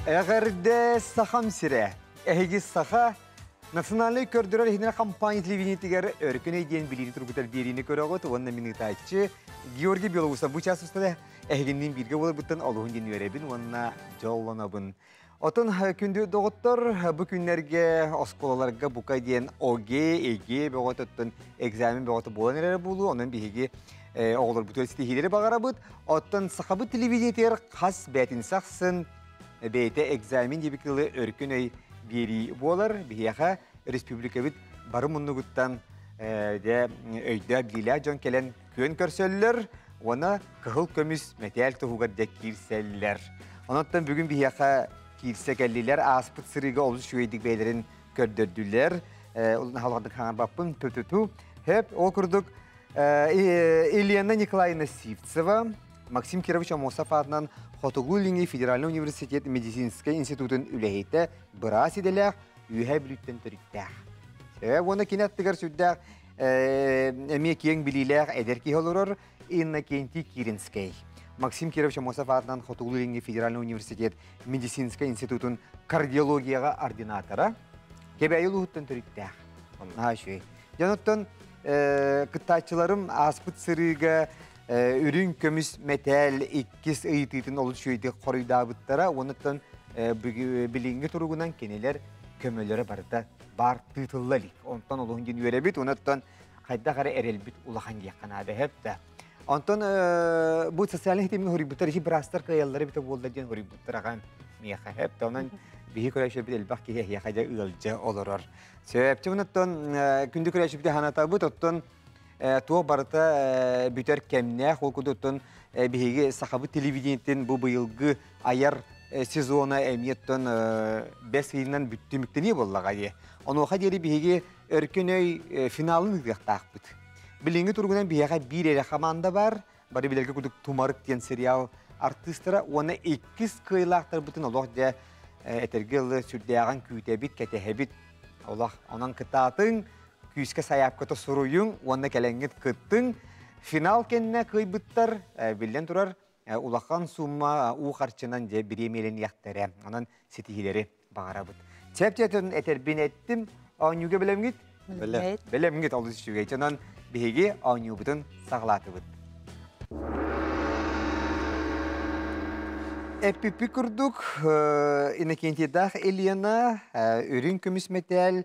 Эҕэрдэ Сахам сирэ! Эһиги Саха национальнай көрдөрөр иһинэн компания телевидениетигэр Өркөн өй диэн билиини тургутар биэриини көрөҕүт уонна мин ыытааччы Георгий Белоусов бу чаас устата эһигинниин бииргэ буоларбыттан олуһун диэн үөрэбин уонна дьоллонобун. Отон күндү доҕоттор, бу күннэргэ оскуолаларга бука диэн ОГЭ, ЕГЭ бөҕөтөттөн экзамен бөҕөтө буолан эрэр буолуо. Онон биһиги оҕолорбутугар ситиһиилэри баҕарабыт. Оттон сахабыт телевидениетигэр хас бээтинсэ ахсын бэйэтэ экзамен диэбит кылы өркөн өй биэрии буолар. Биһиэхэ республикабыт бары муннугуттан дьэ өйдөөх билиилээх дьон кэлэн күөн көрсөллөр уонна кыһыл көмүс мэтээл туһугар дьэ киирсэллэр. Онон бүгүн биһиэхэ киирсэ кэллилэр, ааспыт сырыыга олус үчүгэйдик бэйэлэрин көрдөрдүлэр. Улахан хаҥарбаппын ту-ту-ту. Хөп, ол курдук Елена Николаевна Сивцева, Максим Кирович Амосов аатынан Хотугу Илиҥҥи федеральный университет медицинскэй институтун үлэһитэ, быраас идэлээх, Үөһээ Бүлүүттэн төрүттээх. Уонна кини аттыгар сүрдээх эмиэ киэҥ билиилээх эдэр киһи олорор Иннокентий Киринскэй. Максим Кирович Амосов аатынан Хотугулуу-Илиҥҥи федеральный университет медицинскэй институтун кардиологияҕа ординатора, Кэбээйи улууһуттан төрүттээх. Наһаа үчүгэй. Дьон оттон кыттааччыларым ааспыт сырыыга үрүҥ көмүс мэтээл иккис ыйытыытын олус үчүгэйдик хоруйдаабыттара. Онуттан билиҥҥи туругунан кинилэр көмөлөрө барыта баар тыытылла илик. Онтон олуһун диэн үөрэбит, онуттан хайдах эрэ эрэлбит улахан диэххэ наада сөп да. Онтон бу социальнай ситимҥэ хоруйбуттар ити быраастар кыайаллара эбитэ буолла диэн хоруйбуттар аҕам миэхэ сөп да. Онон биһи көрөөччүбүт элбэх киһи эһиэхэ дьэ ыалдьа олорор. Сөп. Онуттан күндү көрөөччүбүт ханатабыт, оттон туох барыта бүтэр кэмнээх, ол курдук оттон биһиги сахабыт телевидениетин бу быйылгы айар сезона эмиэ оттон бэс ыйынан түмүктэнии буоллаҕа дии. Онуоха диэри биһиги Өркөн өй финалын ыытыахтаахпыт. Билиҥҥи туругунан биһиэхэ биир эрэ хамаанда бар, бары билэргэ курдук Тумарык диэн сериал артыыстара уонна иккис кыайыылаахтарбытын олох дьэ этэргэ дылы сүрдээҕин күүтэбит, кэтэһэбит. Олох онон кытаатыҥ, күүскэ сайаапката суруйуҥ уонна кэлэҥҥит кыттыҥ. Финал кэннэ кыайбыттар, биллэн турар, улахан сумма уу харчынан дьэ бириэмийэлэниэхтэрэ. Онон ситиһиилэри баҕарабыт. Чэпчэтин этэрбин эттим, оонньууга бэлэмҥит? Бэлэм. Бэлэмҥит олус үчүгэй. Онон биһиги оонньуубутун саҕалаатыбыт. Эппиппит курдук, Иннокентийдаах Елена үрүҥ көмүс мэтээл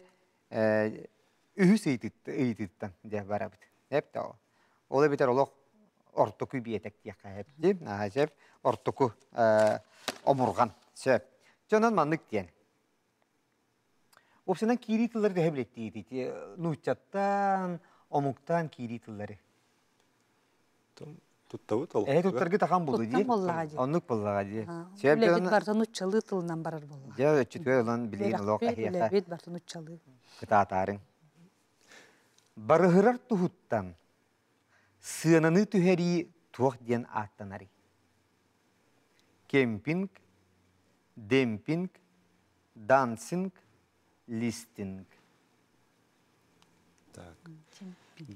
үһүс ыйытыыттан дьэ барабыт. Эп да ол эбэтэр олох ортоку биэтэк диэххэ эпти. Наһаа сөп. Ортоку омурҕан. Сөп. Дьонон маннык диэн. Уопсайынан киирии тыллары төһө билэттиигит? Нууччаттан, омуктан киирии тыллары. Туттабыт ол. Эһи туттаргыт ахан булду дии. Туттан буоллаҕа дии. Оннук буоллаҕа дии. Үлэбит барыта нуччалыы тылынан барар буоллаҕа. Дьэ, өччүтүгэр ылан билигин олох эһиэхэ. Үлэбит барыта нуччалыы. Кытаатаарыҥ. Барыһырар туһуттан сыананы түһэрии туох диэн ааттанарый? Кемпинг, демпинг, дансинг, листинг. Так.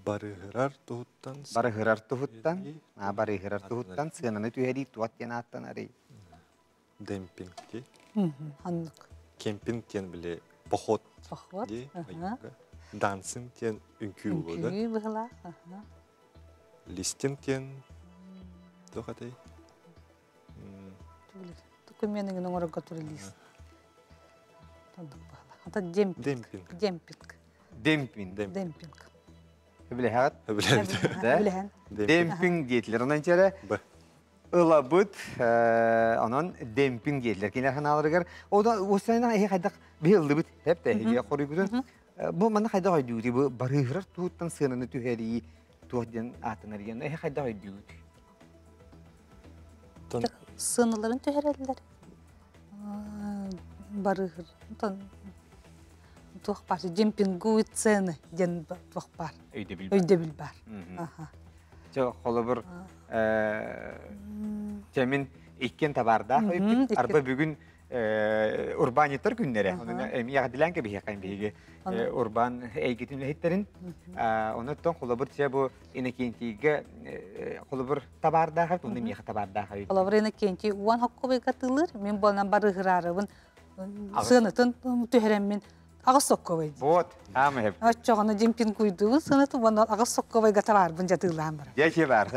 Барыһырар туһуттан Барыһырар туһуттан, барыһырар туһуттан сыананы түһэрии туох диэн ааттанарый? Демпинг дии. Оннук. Кемпинг диэн били поход. Поход. Дии. Дансинг диэн үҥкүү буолуо. Үҥкүү быһылаах. Листинг диэн туох этэй? Докуменыгын оҥорорго тур лист. Оннук быһылаах. Ата демпинг. Демпинг. Демпинг. Демпинг. Демпинг. Билэһэҕит? Билэбит. Демпинг диэтилэр. Онон чэрэ ылабыт, онон демпинг диэтилэр кинилэр санааларыгар. Уостайынан эһи хайдах биһи ыллыбыт, тэп тэһиги хоруйбутун. Бу манна хайдах өйдүүгүт? Бу барыыһырар туһуттан сыананы түһэрии туох диэн ааттанар диэн эһи хайдах өйдүүгүт? Сыаналарын түһэрэллэр. Барыыһыр туох баар демпингуют цены диэн туох баар. Өйдөбүл бар. Өйдөбүл бар. Чэ, холобур, чэ мин иккиэн табаардаах өйбүт. Арба бүгүн урбаанньыттар күннэрэ. Онон эми эҕэрдэлээн кэбиһиэххэ биһиги урбаан эйгэтин үлэһиттэрин. Онуттан холобур чэ бу Иннокентийгэ холобур табаардаах эбит, онно миэхэ табаардаах эбит. Холобур Иннокентий уон хоккобайга тылыр, мин буолан барыһыраарыбын сыанатын түһэрэммин аҕыс соккобай дии. Вот, аама хэп. Оччоҕуна дьимпин куйдуубун сыанатын уонна аҕыс соккобайга табаарбын дьатыылаан барар. Дьэ че бар.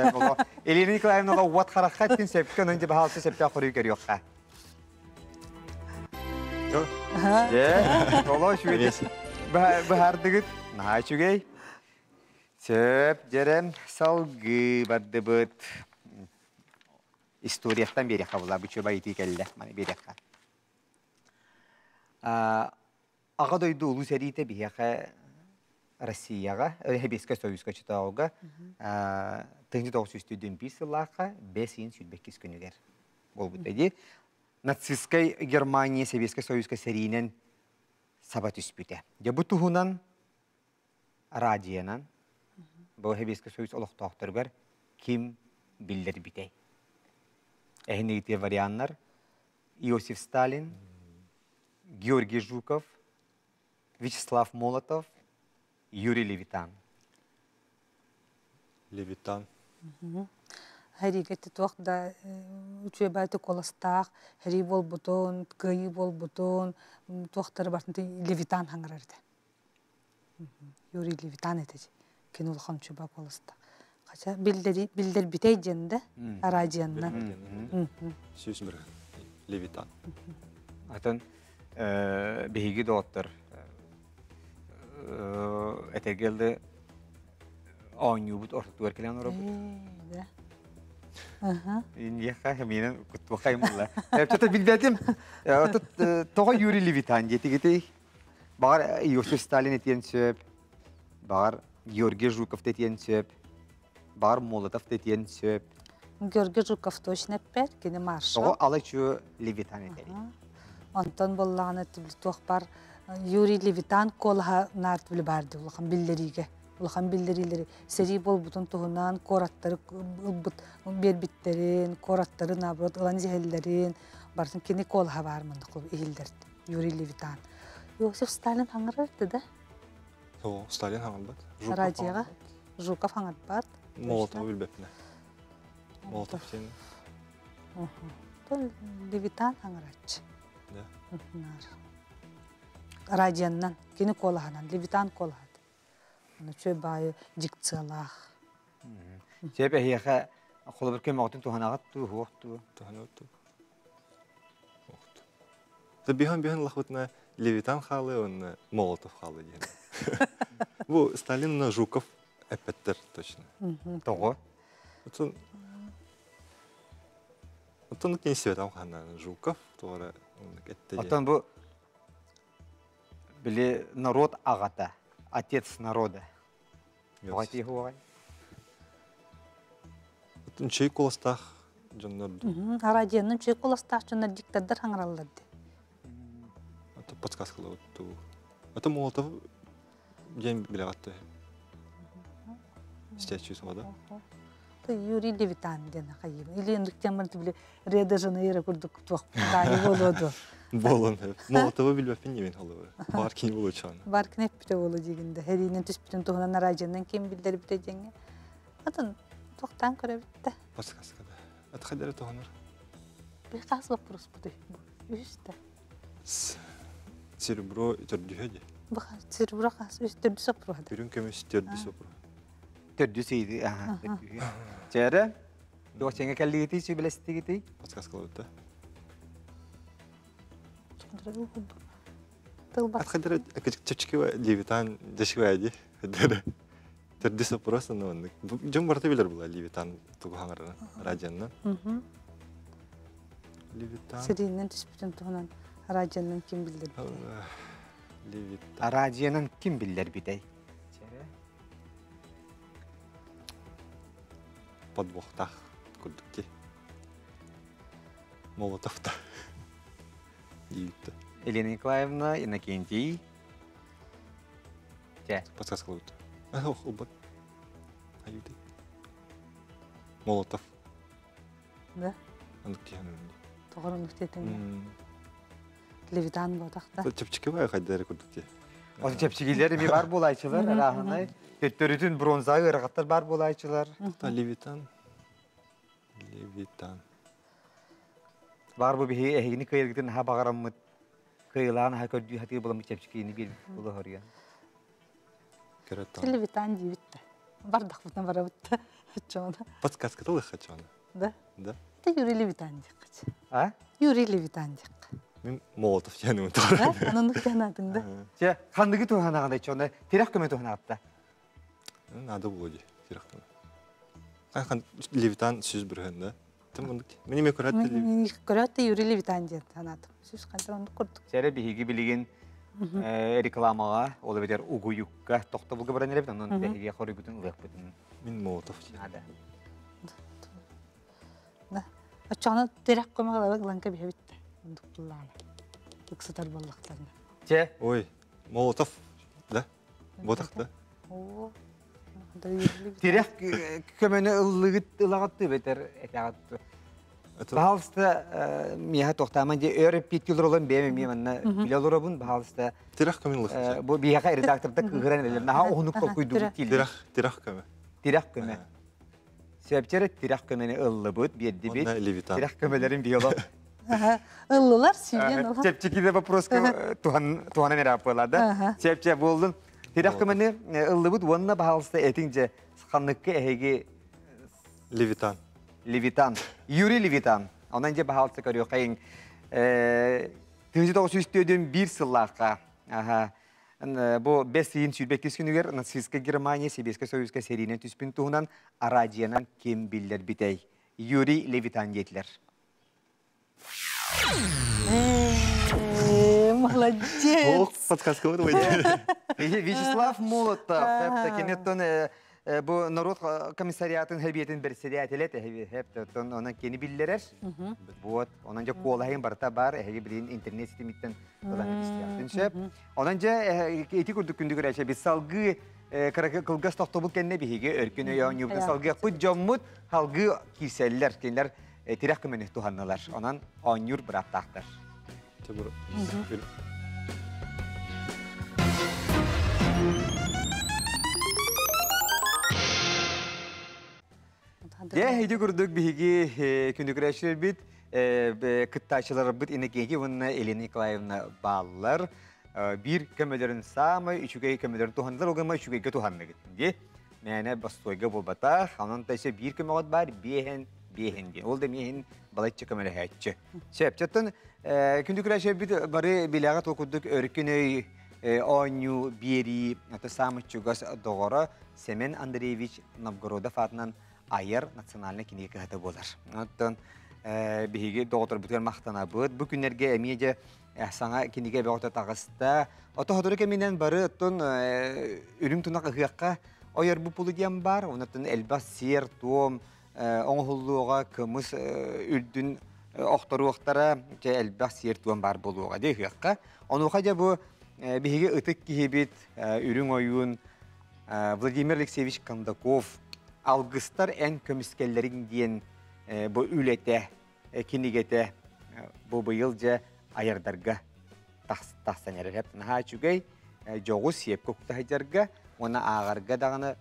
Елена Николаевна уот харахха эттин сөпкө, онон дьэ баһаалыста сөптөөх хоруй көрүөххэ. Дьэ, олоо үчүгэй. Быһаардыгыт. Наһаа үчүгэй. Сөп, дьэрэн салгыы бардыбыт. Историяттан биэриэххэ була, бу чуба итии кэллэ, маны биэриэххэ. Аҕа дойду улуу сэриитэ биһиэхэ Россияҕа, Сэбиэскэй Союзка чытауга 1991 сыллаахха 5 күнүгэр буолбут эди. Нацистскай Германия Сэбиэскэй Союзка сэриинэн саба түспүтэ. Дьэ бу туһунан радионан бу Сэбиэскэй Союз олохтоохторугар ким биллэрбитэй? Эһинигити варианнар Иосиф Сталин, Георгий Жуков, Вячеслав Молотов, Юрий Левитан. Левитан. Хэригэ туох да үчүгэй баайты куоластаах, хэрий буолбутун, кыайыы буолбутун, туохтары бартын Левитан хаҥырар этэ. Юрий Левитан этэ. Кини улахан чуба куоласта. Хотя биллэрбитэй диэн да, араадьыйаннан. Сүүс бір Левитан. Атын биһиги доҕоттор этэргэлды оонньуубут ортотугар кэлэн олоробут. Инниэхэ хэмиинэн куттуохайым буолла. Что-то билбэтим. Тоҕо Юрий Левитан диэтигитий? Баҕар Иосиф Сталин этиэн сөп, баҕар Георгий Жуков этиэн сөп, баҕар Молотов этиэн сөп. Георгий Жуков точно эппэт, кини маршал. Тоҕо ала-чуо Левитан этэрий? Онтон буоллаҕына туох бар Юрий Левитан куолаһа наарт били баар дии улахан биллэриигэ улахан биллэриилэри сэрии буолбутун туһунан куораттары ылбыт биэрбиттэрин куораттары наоборот ылан иһэллэрин барытын кини куолаһа баар манна иһиллэр Юрий Левитан Иосиф Сталин хаҥырар да О, Сталин хаҥырбат. Радиоҕа Жуков хаҥырбат. Молотову билбэппинэ. Молотов диэн. Левитан хаҥырааччы. Радионнан, кини куолаһынан, Левитан куолаһат. Оны чөй баайы дикциялаах. Сөп эһиэхэ холобур көмөҕүтүн туһанаҕыт дуу, суох дуу? Туһанаҕыт дуу? Биһан биһан лахбытына Левитан хаалы уонна Молотов хаалы диэн. Бу Сталин Жуков эппэттэр точно. Тоҕо? Отон Оттон кини сибэтам ханна Жуков туора этте. Оттон бу били народ аҕата, отец народа. Тоҕо тиһуоҕай? Оттон чэй куластаах дьоннор Арадианын чэй куластаах дьоннор диктордар хаҥыраллар ди. Это подсказкалар туу. Это Молотов диэн билэҕит Стячу да? Юрий Левитан диэн хайым. Или индуктен били Рио Жанейро курдук туох таани буолуо дуо? Буолан. Молотову билбэппин диэбин холобура. Бар кини болучаана. Бар кини эппитэ буолу дигинде. Хэриинен түспүтүн туһунан араадьанан ким билдэрбитэ диэҥҥэ. Атын тохтаан көрөбүттэ. Подсказка да. Ат хадары туһанар. Bir хас вопрос буду. Үс да. Серебро төрдүһэ ди. Бу серебро хас үс төрдүс вопрос. Үрүҥ көмүс төрдүс вопрос. Төрдүс ыйды. Чээрэ, Досеҥҥэ кэллигитий, сүбэлэстигитий? Подсказкалабыт да. Тылбас. Ат хадары чэпчэки Левитан дешевэ ди. Төрдүс вопрос оннук. Дьон барыта билэр була Левитан тугу хаҥарарын радионнан. Левитан. Сириинэн түспүтүн туһунан радионан ким биллэрбитэй? Левитан. Радионан ким биллэрбитэй? Подвохтаах курдук ди. Молотовта. Диибитте. Елена Николаевна, Иннокентий. Чэ. Подсказкалабыт. Ох, ылбат. Аюты. Молотов. Да? Оннук тиһэн Тоҕор оннук тиэтиҥ. Левитан буотахта. Чэпчэки бай хайдары курдук дии. Ол чэпчигилер эми бар буолааччылар, арааһынай. Төттөрүтүн бронза ыарахаттар бар буолааччылар. Левитан. Левитан. Бар бу биһи эһигини кыайыргытын наһаа баҕараммыт, кыайылаан аһа көрдүү хатыы буламмыт чэпчикини биир була хоруйан. Левитан диибит да. Бардахпытына барабыт да. Чоона. Подсказка тылыха чоона. Да? Да. Это Юрий Левитан диэххэ. А? Юрий Левитан диэххэ. Мин Молотов диэн Да? Ананнык диэн да? Че, ханныгы туһанаҕын чоона тирэх көмө туһанаатта. Надо было ди тирэх көмө. Хан Левитан сүз бүрһөн да. Мин эме көрөт Көрөт Юрий Левитан диэн санаатым. Сүз хантан оннук курдук. Сэрэ биһиги билигин рекламаға, ол эбэтэр угуйукка тохтобулга баран эребит, онон биһиги хоруйгутун ылыахпытын. Мин Молотов диэн. Надо. Да. Оччоҕуна тирэх көмө ылабыт ыланка биһэбит да. Оннук буллаана. Ыксатар буоллахтарына. Че? Ой, Молотов, да? Ботах да? Оо. Тирэх көмөнү ыллыгыт ылаҕатты бетер этэҕат. Баһалыста миэхэ тохтааман дии өр эппиэттиилэр олон бэйэм эмиэ манна билэ олоробун баһалыста. Тирэх көмөн ылыхча. Бу биһиэхэ редакторда кыыһыран элэр. Наһаа уһунук толкуйдуубут дииллэр. Тирэх, тирэх көмө. Тирэх көмө. Сөпчөрө тирэх көмөнү ыллыбыт, биэрдибит. Тирэх көмөлөрүн биолог. Ыллылар сүйен ыла. Чэпчэки вопроска туһанан эрэ аппыалар да. Чэпчэ буолдун. Тирэх көмөнү ыллыбыт уонна баһалыста этиң же ханныкка эһиги Левитан. Левитан. Юрий Левитан. Онон же баһалыста көрүөххэйиҥ. 1904 сыллаахха. Аха. Бу бэс ыйын 22 күнүгэр нацистскай Германия Сэбиэскэй Союзка сэриинэн түспүн туһунан араадьыйанан ким биллэрбитэй? Юрий Левитан диэтилэр. Молодец! Ох, подсказка вот Вячеслав Молотов, кенеттон бу народ комиссариатын хэбиэтин председателе хэптон онон кени биллерер. Вот, онон же куолаһын барта бар, эһиги билин интернет ситимиттен ылан истиэхтин сөп. Онон же ити курдук күндүгөр эче биз салгыы кылгас тохтобул кэннэ биһиги өркүн өйөөнньүүбүтүн салгыахпыт дьоммут халгыы киирсэллэр, кинилэр тирэх көмөнү туһаннылар. Онон оонньуур бырааптаахтар. Дьэ, ити курдук биһиги күндүкүрээччилэрбит кыттааччыларбыт Иннокентий уонна Елена Николаевна бааллар. Биир көмөлөрүн саамай үчүгэй көмөлөрүн туһаннылар, ол гына үчүгэйгэ туһанныгыт дии. Мээнэ бастойга буолбатах, онон тайса биир көмөҕүт баар, биэһэн, биэһэн диэн. Ол да миэһин балачча көмөлөһөөччү. Сөп, чоттон күндүкүрээччилэрбит бары билэҕэ туох курдук өркүн өй оонньуу биэрии, ата саамай чугас доҕоро Семен Андреевич Новгородов аатынан айар национальнай кинигэ кыһата буолар. Оттон биһиги доҕотторбутугар махтанабыт. Бу күннэргэ эмиэ дьэ саҥа кинигэ бөҕөтө таҕыста. Ото сотору кэминэн бары оттон үрүҥ тунах ыһыахха ойорбу пулу диэн бар. Онон элбэх сиэр-туом оҥоһуллуоҕа, кымыс үрдүн охторуохтара, дьэ элбэх сиэр-туом бар буолуоҕа дии ыһыахха. Онуоха дьэ бу биһиги ытык киһибит үрүҥ ойуун Владимир Алексеевич Кондаков «Алгыстар эн көмүскэллэриҥ» диэн бу үлэтэ, кинигэтэ бу быйыл дьэ айардарга тахсан эрэр. Наһаа үчүгэй, дьоҕус сиэпкэ укта сылдьарга уонна ааҕарга даҕаны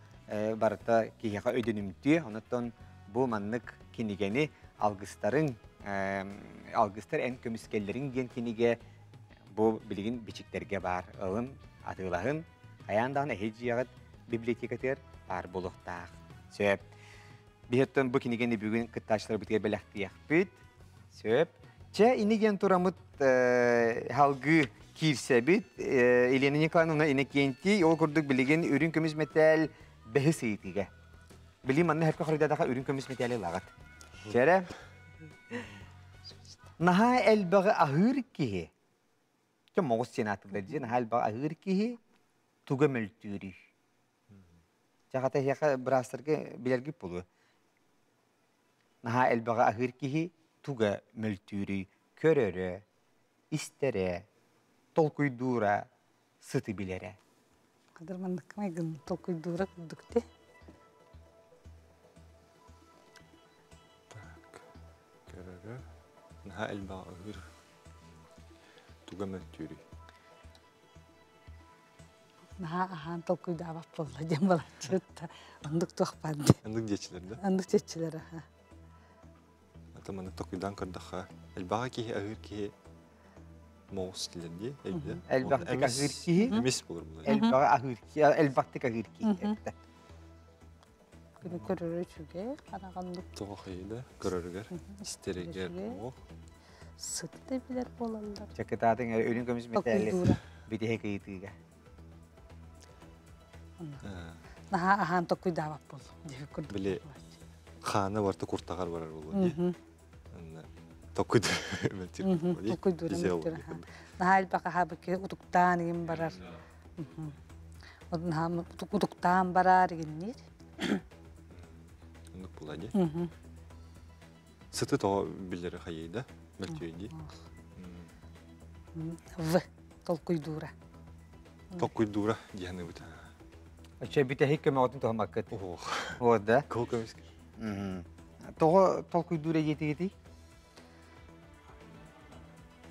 барыта киһиэхэ өйдөнүмтүө. Онон бу маннык кинигэни «Алгыстарыҥ, Алгыстар эн көмүскэллэриҥ» диэн кинигэ бу билигин бичиктэргэ баар. Ылын, атыылаһын, хайаан даҕаны эһи дьиэҕит библиотекатыгар баар буолуохтаах. Сөп. Биһиттэн бу кинигэни бүгүн кыттааччыларбытыгар бэлэхтиэхпит. Сөп. Чэ, ини диэн турамыт халгыы киирсэбит. Елена Николаевна Иннокентий ол курдук билигин үрүҥ көмүс мэтээл бэһис ыйытыыга. Билим манна хэпкэ хоруйдаатаха үрүҥ көмүс мэтээли ылаҕыт. Чэрэ. Наһаа элбэҕи аһыыр киһи. Чэ моҕус сенатордар дии наһаа элбэҕи аһыыр киһи туга мөлтүүрүй? Чахата эһиэхэ быраастарга билэргит буолуо. Наһаа элбэҕи аһыыр киһи туга мөлтүүрүй? Көрөрө, истэрэ, толкуйдуура, сыты билэрэ. Кадыр маннык майгын толкуйдуура курдук ти. Так, көрөрө, наһаа элбэҕи аһыыр. Туга мөлтүүрүй? Наһаа аһаан толкуйдаабат буолла диэн балаччыт оннук туох баар дии. Оннук диэччилэр да? Оннук диэччилэр аха. Ата маны толкуйдаан көрдөххө, элбэҕи киһи аһыыр киһи моҕус дииллэр дии, өйдө. Элбэхтик аһыыр киһи. Эмис болор булар. Элбэҕи аһыыр киһи, элбэхтик аһыыр киһи эттэ. Күнү көрөрө үчүгэй, хараҕаннык. Тоҕо хайыда көрөрүгэр, истэригэр ох. Сыты да билэр буолаллар. Чакытаатын өлүн көмүс мэтээлли битиһэ кыйытыыга. Наһаа аһаан токкуйдаабат буоллум диэки курдук. Били хаана барта куртаҕар барар буолуо дии. Токкуйдуур Токкуйдуур Наһаа элбэх аһаабыкки утуктаан игин барар. Наһаа утуктаан барар игинниир. Оннук буолла дии. Сыты тоҕо биллэри хайыйда, мөлтүөйдии. В толкуйдуура. Толкуйдуура диэн ыбыт. Өчө бүтэһик көмөҕүтүн туһаммаккыт. Ох. Вот да. Кыл көмүс. Тоҕо толкуйдуура диэтигитий?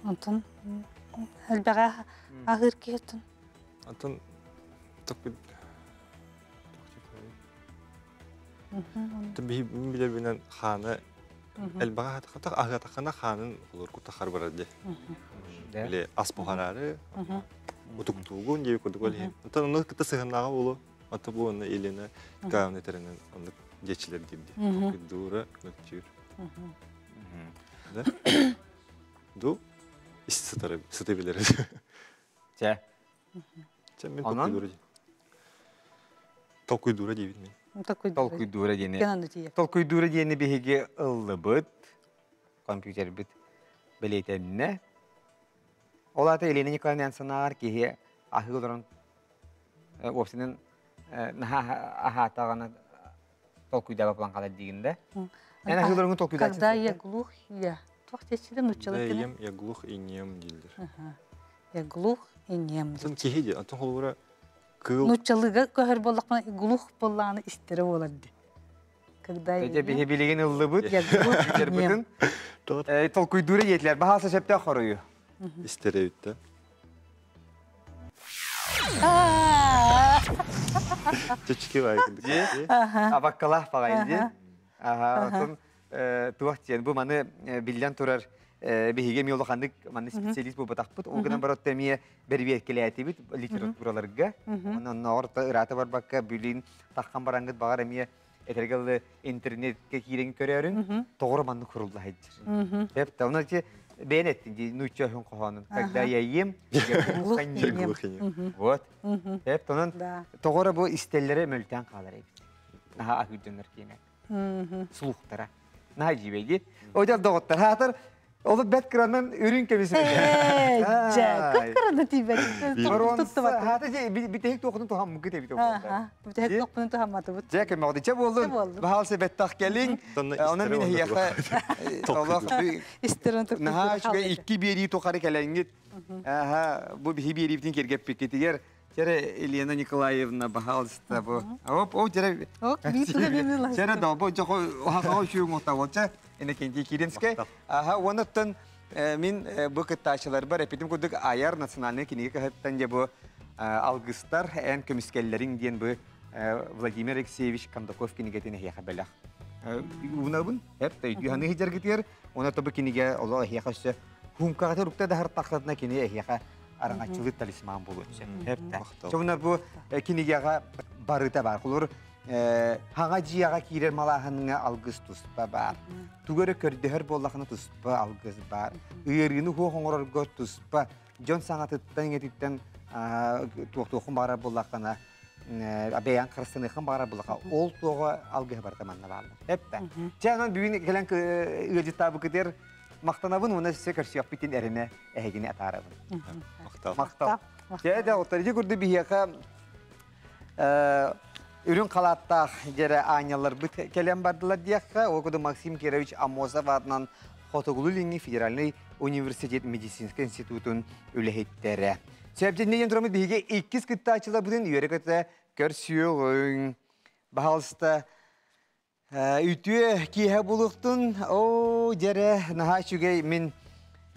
Онтон элбэҕэ аһыыр киһитин. Антон толкуй Билэрбинэн хааны элбэҕи аһатахха аһыатаххына хаанын холорку тахар барар дии. Били ас буһараары утуктуугун диэби курдук ол иһин. Онтон ону кытта сыһыннааҕа буолуо. Ата бу онно Елена Николаевна этэринэн оннук диэччилэр диирди. Курдуура мөлтүүр. Да? Ду ис сытары сыты билэр. Чэ. Чэ мин толкуйдуура дии. Толкуйдуура диэбит мин. Толкуйдуура диэни. Толкуйдуура диэни биһиги ыллыбыт. Компьютербит бэлиэтэннэ. Ол аата Елена Николаевна санааҕар киһи аһыы олорон уопсайынан наһаа аһаатаҕына толкуйдаабат буолан хаалар диигин да. Эн аһыы олороҥҥун толкуйдааччы Когда я глух, я. Туох диэччилэр нууччалар Да, ем, я глух и нем дииллэр. Я глух и нем. Атын киһи дии, атын холобура кыыл. Нууччалыыга көһөр буоллахпына глух буоллаҕына истэрэ буолар дии. Когда Дьэ биһи билигин ыллыбыт. Я глух и нем. Толкуйдуура диэтилэр. Баһаалса сөптөөх хоруйу. Истэрэ бүттэ. Чөчүкэ баай Дии. Абаккалаах баҕайы дии. Аха, оттон туох диэн бу маны биллэн турар биһиги эмиэ улаханнык манны специалист буолбатахпыт. Ол гынан баран эмиэ бэрибиэркэлээтибит литератураларга. Онон оннооҕор ыраата барбакка бүлүүн таххан бараҥҥыт баҕар эмиэ этэргэ дылы интернетке киирэн көрөөрүн тоҕоро маннык курулла сылдьар. Эп оны ти бэйэн эттин ди нуучча өһүн хоһоонун. Когда я ем, я глухонем. Вот. Эп онон тоҕоро бу истэллэре мөлтөөн хаалар эбит. Наһаа аһыыр дьоннор киэнэ. Слухтара. Наһаа дьиибэйди. Одел доҕоттор хаатар Ол бэт кыранан үрүн кэбис. Дьэ, кып-кыраны тиийбэт. Хаата бүтэһик туохунун туһаммыккыт эбит Аха, бүтэһик туохпунун туһамматыбыт. Дьэ, көмөҕүдүчэ буоллун. Баһаал себеттах кэлиҥ. Онон мин эһиэхэ олох наһаа үчүгэй икки биэрии тухары кэлэҥҥит. Аха, бу биһи биэриибитин киэргэппиккитигэр Чэрэ Елена Николаевна, пожалуйста, бу. Оп, о, чэрэ. Чэрэ да, бу жохо хахаҕа үчүгүн оттабылча Иннокентий Киринскэй. Аха, уонуттан мин бу кыттааччыларбар эппитим курдук Айар национальный кинигэ кыһаттан дьэ бу алгыстар эн көмүскэллэриҥ диэн бу Владимир Алексеевич Кондаков кинигэтин эһиэхэ бэлэх уунабын. Эп өйдүү саныы сылдьаргытыгар уонна бу кинигэ олох эһиэхэ өссө хумкаҕата рукта да хартахтатына кини эһиэхэ араҥаччылыыр талисман буолуон сөп. Чобунар бу кинигэҕэ барыта бар. Холор хаҥа дьиэҕэ киирэр малааһыҥҥа алгыс туспа баар. Тугу эрэ көрдөһөр буоллахына туспа алгыс баар. Ыарыыны хуох оҥорорго туспа. Дьон саҥатыттан иҥэтиттэн туохтуохун баҕарар буоллаххына бэйэҥ харыстаныаххын баҕарар буоллахха ол туоҕа алгыһы барыта манна бааллар. Эппэ. Чэ онон бүгүн кэлэн ыалдьыттаабыкытыгар махтанабын уонна өссө көрсүөхпүтүн эрэнэ эһигини атаарабын. Махтал. Махтал. Дьэ, да, ити курдук биһиэхэ үрүҥ халааттаах дьэрэ аанньалларбыт кэлэн бардылар диэххэ, ол курдук Максим Кирович Аммосов аатынан Хотугулуу-Илиҥҥи федеральнай университет медицинскэй институтун үлэһиттэрэ. Сөбдьиннэ диэн тураммыт биһиги иккис кыттааччыларбытын үөрэ-көтө көрсүөҕүҥ. Баһаалыста, Үтүө киэһэ булуохтун. Оо, дьэрэ, наһаа үчүгэй мин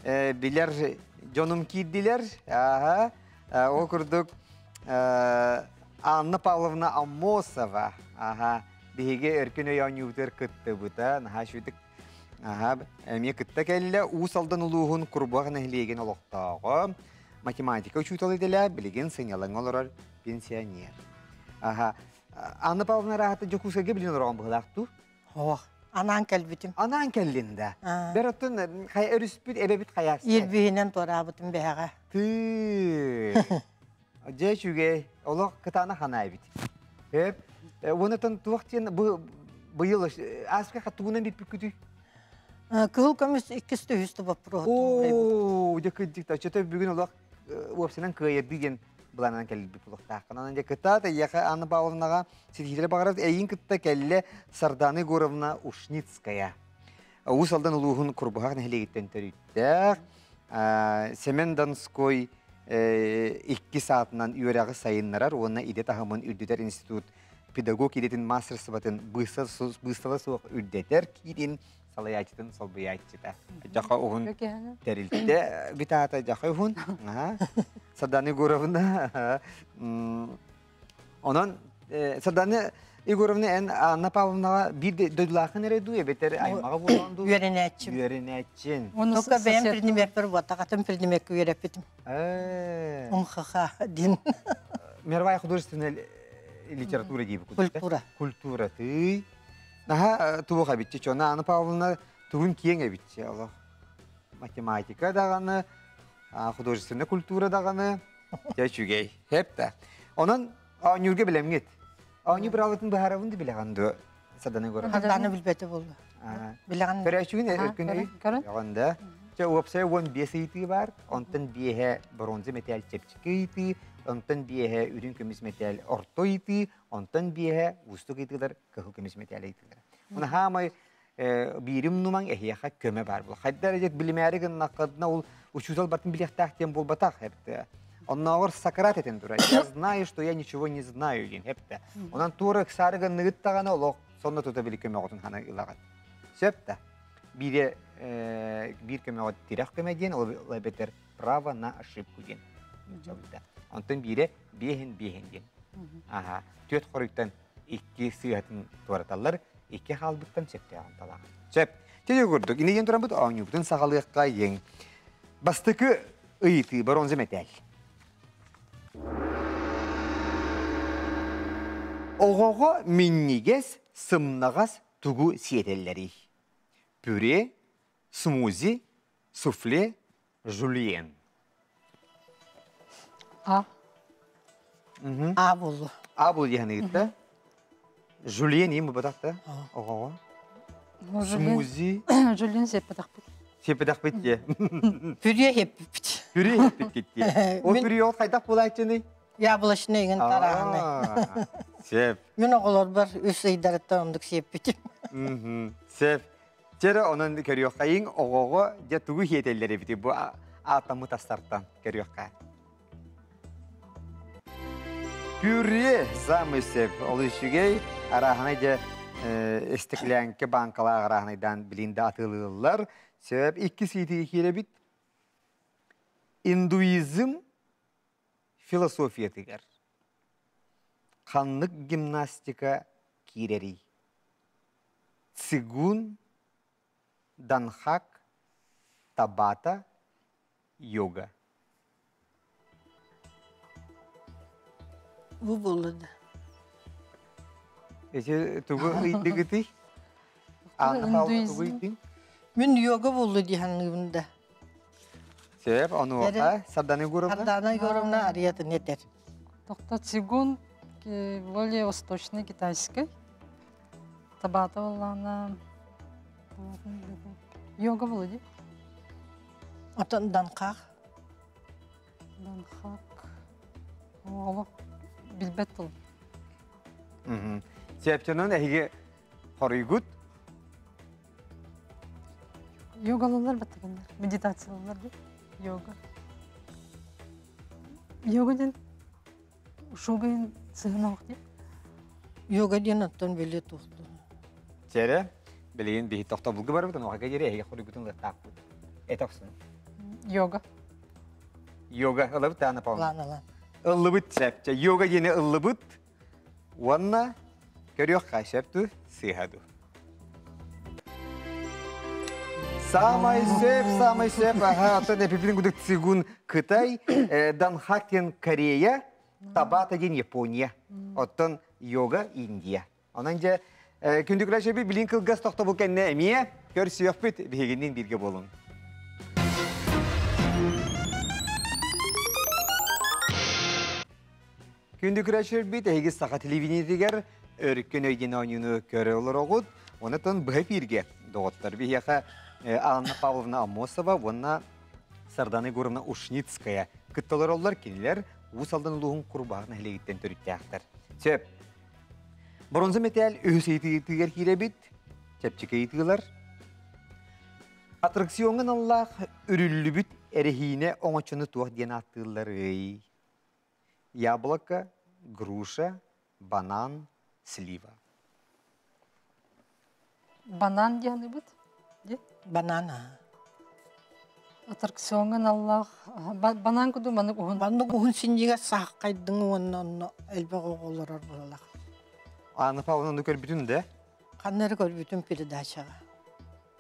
билэр дьонум киирдилэр. Аха. Ол курдук Анна Павловна Аммосова. Аха. Биһиги Өркөн өй оонньуубутугар кыттыбыта. Наһаа үчүгдүк Аха, эмиэ кытта кэллэ. Уус Алдан улууһун Курбуһах нэһилиэгин олохтооҕо, математика учуутала идэлээх, билигин сынньалаҥҥа олорор пенсионер. Аха, Анна Павловна араһата Дьокуускайга билин олороҕун быһылаах дуу? Ох, анаан кэлбитим. Анаан кэллин да. Бэр оттон хайа өрүспүт эбэбит хайаас. Ирбиһинэн туораабытым бэһэҕэ. Тыы. Дьэ үчүгэй, олох кытаанах ханаа эбит. Эп, уонатан туох диэн бу быйыл ааска хаттугунан бүппүккүтүй? Кыһыл көмүс иккис үһүс вопрос. Оо, дьэ кырдьык та, чөтө бүгүн олох уопсанан кыайырды диэн былаанынан кэлбит булуохтааххын. Онон дьэ кытаат эйиэхэ Анна Павловнаҕа ситиһиилэри баҕарабыт. Эйиин кытта кэллэ Сардана Егоровна Ушницкая. Уус Алдан улууһун Курбуһах нэһилиэгиттэн төрүттээх Семен Донской иккис аатынан үөрэҕи сайыннарар уонна идэ таһымын үрдүтэр институт педагог идэтин маастарыстыбатын быыстала суох үрдэтэр киирин салайааччытын солбуйааччыта. Дьаха уһун тэрилтэ битаата дьаха уһун. Сардана Егоровна Онон Сардана Егоровна эн Анна Павловнаҕа биир дойдулааххын эрэ дуу эбэтэр аймаҕа буолан дуу? Үөрэнээччим. Үөрэнээччин. Только бэйэм предмеппер буотах, атын предмеккэ үөрэппитим. МХХ диэн. Мировая художественная литература диибит. Культура. Культура тый. Наһаа туох эбитчи, чона Анна Павловна тугун киэҥ эбитчи олох. Математика даҕаны, художественная культура даҕаны Дьэ үчүгэй. Хэп да. Онон оонньуурга билэмҥит. Оонньуу быраалытын быһаарабын да билэҕин дуо? Саданы көрөн. Саданы билбэтэ буолла. Билэҕин. Көрөөччүгүн өркүн өй. Көрөн да. Чэ уопсайа 15 ыйытыы бар. Онтон биэһэ бронза мэтээл чэпчэки ыйытыы, онтон биэһэ үрүҥ көмүс мэтээл орто ыйытыы, онтон биэһэ уустук ыйытыылар кыһыл көмүс мэтээл ыйытыылар. Уна хаамай биирим нумаҥ эһиэхэ көмө баар буолар. Хайда эрэ билимээри гыннаххытына ол учуутал бартын билиэхтээх диэн буолбатах эптэ. Оннооҕор Сократ этэн турар. Я знаю, что я ничего не знаю диэн эптэ. Онон туора ыксаары гынныгыт даҕаны олох сонно тута били көмөҕүтүн хана ылаҕыт. Сөп да. Биире биир көмөҕө тирэх көмө диэн, ол эбэтэр право на ошибку диэн. Онтон биире биэһин биэһин диэн. Аха. Түөрт хоруйтан икки сыыһатын туораталлар, икки хаалбыттан сөптөөҕүн талаҕын. Сөп. Тиги курдук, инигин тураммыт оонньуубутун саҕалыахха иэҥ. Бастакы ыйытыы бронза мэтээл. Оҕоҕо минньигэс, сымнаҕас тугу сиэтэллэрий? Пюре, смузи, суфле, Жульен. А. А буллу. А бул диэн ыытта. Жульен им бутахта. Оҕоҕо. Смузи. Жульен сеппэтахпыт. Сеппэтахпыт дие. Пюре хеппит. Пюре хеппит дие. Ол пюре ол хайдах булааччыный? Яблочный гын тарааны. Сеп. Мен оҕолорбор үс ыйдарыттан ондук сиэппитим. Сеп. Чэрэ онон көрүөххэйиҥ оҕоҕо дьэ тугу иһиэтэллэр эбитий бу ааттаммыт астартан көрүөххэ. Пюре самый сөп. Ол үчүгэй арааһынай дьэ эстеклянка бааҥкалаах арааһынайдаан билин да атыылыыллар. Сөп икки сиитиги киирэбит. Индуизм философиятыгар ханнык гимнастика киирэрий? Цигун, данхак, табата, йога. Бу буолла да. Эти тугу ыйдыгытый? Анна Павловна тугу ыйдыҥ? Мин йога буолла дии саныыбын да. Сөп, онуоха Сардана Егоровна? Сардана Егоровна арыйатын этэр. Тохто цигун более восточный китайский. Табата буоллаҕына йога буолуо дии. Оттон данхах? Данхак олох билбэт тыл. Сөптөнөн эһиги хоруйгут Йогалалар баттаганнар, медитациялалар дии. Йога. Йога диэн ушугайын сыһынаах дии. Йога диэн оттон били туохту. Чэрэ, билигин биһи тохтобулга барбыт, онуоха диэри эһиги хоруйгутун ылыахтаахпыт. Эт охсун. Йога. Йога ылабыт Анна Павловна. Ылан ылан. Ыллыбыт сөп. Чэ, йога диэни ыллыбыт. Уонна көрүөххэ сөп дуу, сыыһа дуу. Самай сөп, самай сөп. Аха, оттон эпипин кудук цигун Кытай, Данхак диэн Корея, Табата диэн Япония. Оттон йога Индия. Онон дьэ, күндү көрөөччү билин кылгас тохтобул кэннэ эмиэ көрсүөхпүт биһигинниин бииргэ буолуҥ. Күндү көрөөччүлэрбит, эһиги саха телевидениетигэр өркөн өйден оонньууну көрө олороҕут. Онтон быһа эфиргэ доҕоттор биһиэхэ Анна Павловна Аммосова уонна Сардана Егоровна Ушницкая кытта олороллор. Кинилэр Уус Алдан улууһун Курбаах нэһилиэгиттэн төрүттээхтэр. Сөп. Бронза мэтээл үһүс ыйытыытыгар киирэбит. Чэпчэки ыйытыылар. Аттракциоҥҥа аналлаах үрүллүбүт эрэһиинэ оҥочону туох диэн ааттыылларый? Яблоко, груша, банан, слива. Банан диэн бит? Банан. а. Аттракциоҥҥа аналлаах банан курдук маннык уһун. Маннык уһун синньигэс сааххайдыҥ уонна онно элбэх оҕо олорор буоллах. Анна Павловна ону көрбүтүн да? Ханна эрэ көрбүтүм передачаҕа.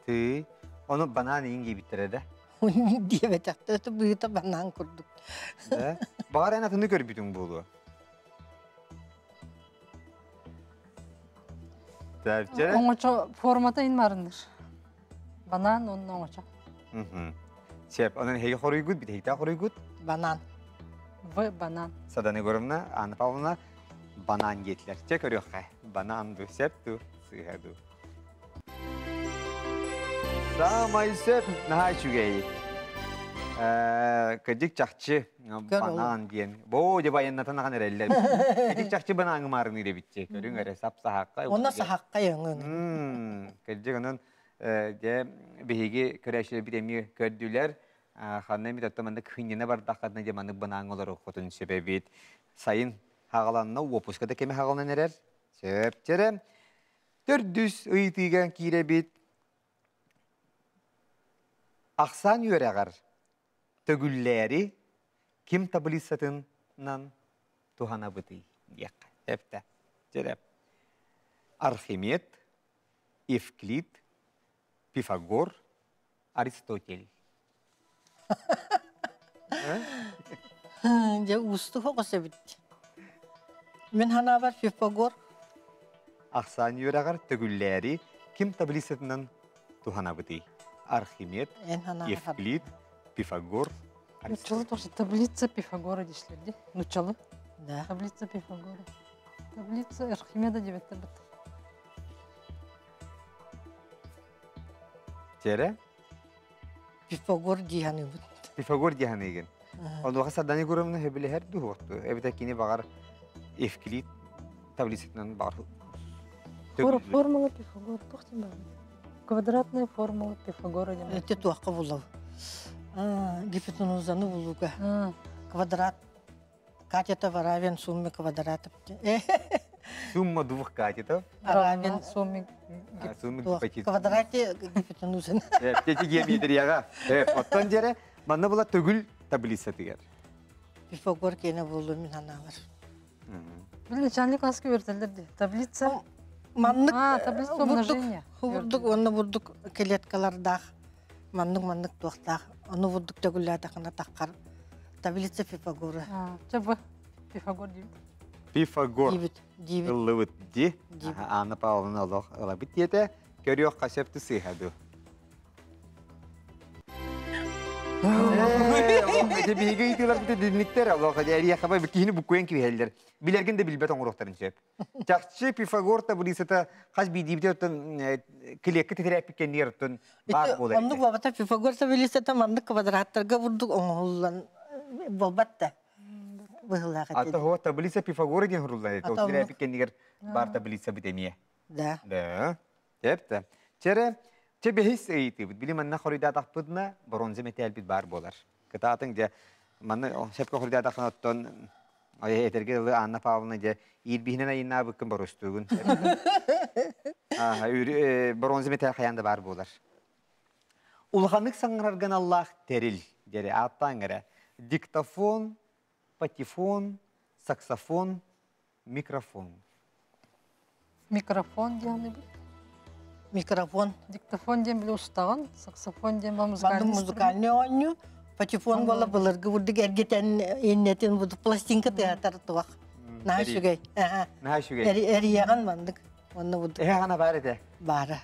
Ты, ону банан иин диэбиттэрэ да? Диэбэтэхтэр быыта банан курдук. Да? Баҕар эн атыны көрбүтүҥ буолуо. Тәпче. Оҥочо формата ин марыныр. Банан онно оҥочо. Сеп, онон эһиги хоруйгут, битэһиктээх хоруйгут. Банан. В банан. Садана Егоровна, Анна Павловна банан диэтилэр. Чэ көрүөххэ. Банан ду, сеп ду, сыыһа ду. Саамай сөп, наһаа үчүгэй. Кырдьык чахчы банан диэн. Боо дьэ байаннатан ахан эрэллэр. Кырдьык чахчы банааҥы маарыныыр эбитчи. Көрүҥ эрэ сап саһаакка. Онно саһаакка өҥөҥ. Кырдьык онон дьэ биһиги көрөөччүлэрбит эмиэ көрдүлэр. Ханна эмит оттон маннык хынньана бардаххытына дьэ маннык банааҥҥа олоруоххутун сөп эбит. Сайын хаҕаланна, уоппуска да кэмэ хаҕаланан эрэр. Сөп. Чэрэ төрдүс ыйытыыга киирэбит. Ахсаан үөрэҕэр төгүллээри ким таблицатынан туһанабытый диэххэ. Эптэ. Чэрэ. Архимед, Евклид, Пифагор, Аристотель. Дьэ уустук оҕус эбит. Мин санаабар Пифагор. Ахсаан үөрэҕэр төгүллээри ким таблицатынан туһанабытый? Архимед, Евклид, Пифагор, Нуччалы тоже таблица Пифагора дишлерди. Нуччалы. Да. Таблица Пифагора. Таблица Архимеда диэбэттэр бит. Тере? Пифагор диһаныыбыт. Пифагор диһаныыгын. Онуоха Сардана Егоровна сөбүлэһэр дуу Эбэтэр кини баҕар Евклид таблицатынан баҕар Формула Пифагора туох диэн баар? Квадратная формула Пифагора диэн. Эти туохха булав. Гипотенузаны булууга. Квадрат Катетов равен сумме квадратов. Сумма двух катетов. Равен сумме квадрате гипотенузын. Тети геометрияга. Оттон жере манна була төгүл таблицатыгар. Пифагор кене болду мин аналар. Бил начальник класска бертелер ди. Таблица. Маннык таблица умножения. Бурдук онно бурдук клеткалардаах маннык маннык туохтаах ону бурдук төгүллээтахына таххар таблица Пифагора. Чэ Пифагор диибит. Пифагор. Диибит. Диибит. Ыллыбыт ди. Анна Павловна олох ылабыт диэтэ. Көрүөх хасепты сыыһа ду. Биһиги ыйытыыларбыт динниктер олох эриэхэ киһини буккуйан киһэллэр. Билэргин да билбэт оҥоруохтарын сөп. Чахчы Пифагор таблицата хас биирдиибитэ оттон клетка титирээппит кэннигэр оттон баар буолар. Оннук бабата Пифагор таблицата маннык квадраттарга бурдук оҥоһуллан буолбат да быһылаах этэ. Ата хо таблица Пифагора диэн хуруллар. Титирээппит кэннигэр баар таблица бит эмиэ. Да. Да. Тепте. Чере Че бэһис ыйытыыбыт. Били манна хоруйдаатахпытына бронза мэтээлбит баар буолар. Кытаатыҥ дьэ манна сөпкө хоруйдаатаххына оттон этэргэ дылы Анна Павловна дьэ иирбиһинэн айыннаабыккын боруостуугун. Бронза мэтээл хайаан да баар буолар. Улаханнык саҥарарган аллаах тэрил диэри ааттаан эрэ. Диктофон, патефон, саксофон, микрофон. Микрофон диэн Микрофон. Диктофон диэн били устаҕын, саксофон диэн ба музыкальный музыкальный оонньуу. Патефон буола былыргы бурдук эргитэн иннетин буду пластинка тыатар туах. Наһаа үчүгэй. Наһаа үчүгэй. Эрийэҕин маннык. Онно буду. Эһэ хана баар этэ. Баара.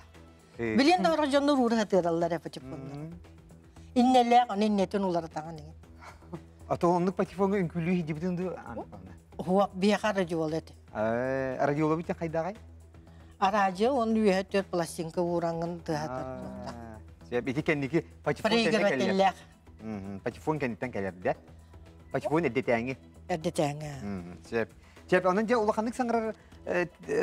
Билин да орох дьоннор уура хатыраллар патефоннар. Иннелээх, оны иннетин уларытаҕын иҥин. А то оннук патефоҥҥа үҥкүүлүү иһдибитин дуу? Хуак биэха радиола этэ. Радиола битен хайдагай? Арадио он үөһэ төрт пластинка уураңын тыһатар. Сөп, ити кэнники патефон кэнниттэн Патефон кэнниттэн кэлэрдэ. Патефон эрдэтээҥи. Эрдэтээҥи. Сөп. Сөп, онон дьэ улаханнык саҥарар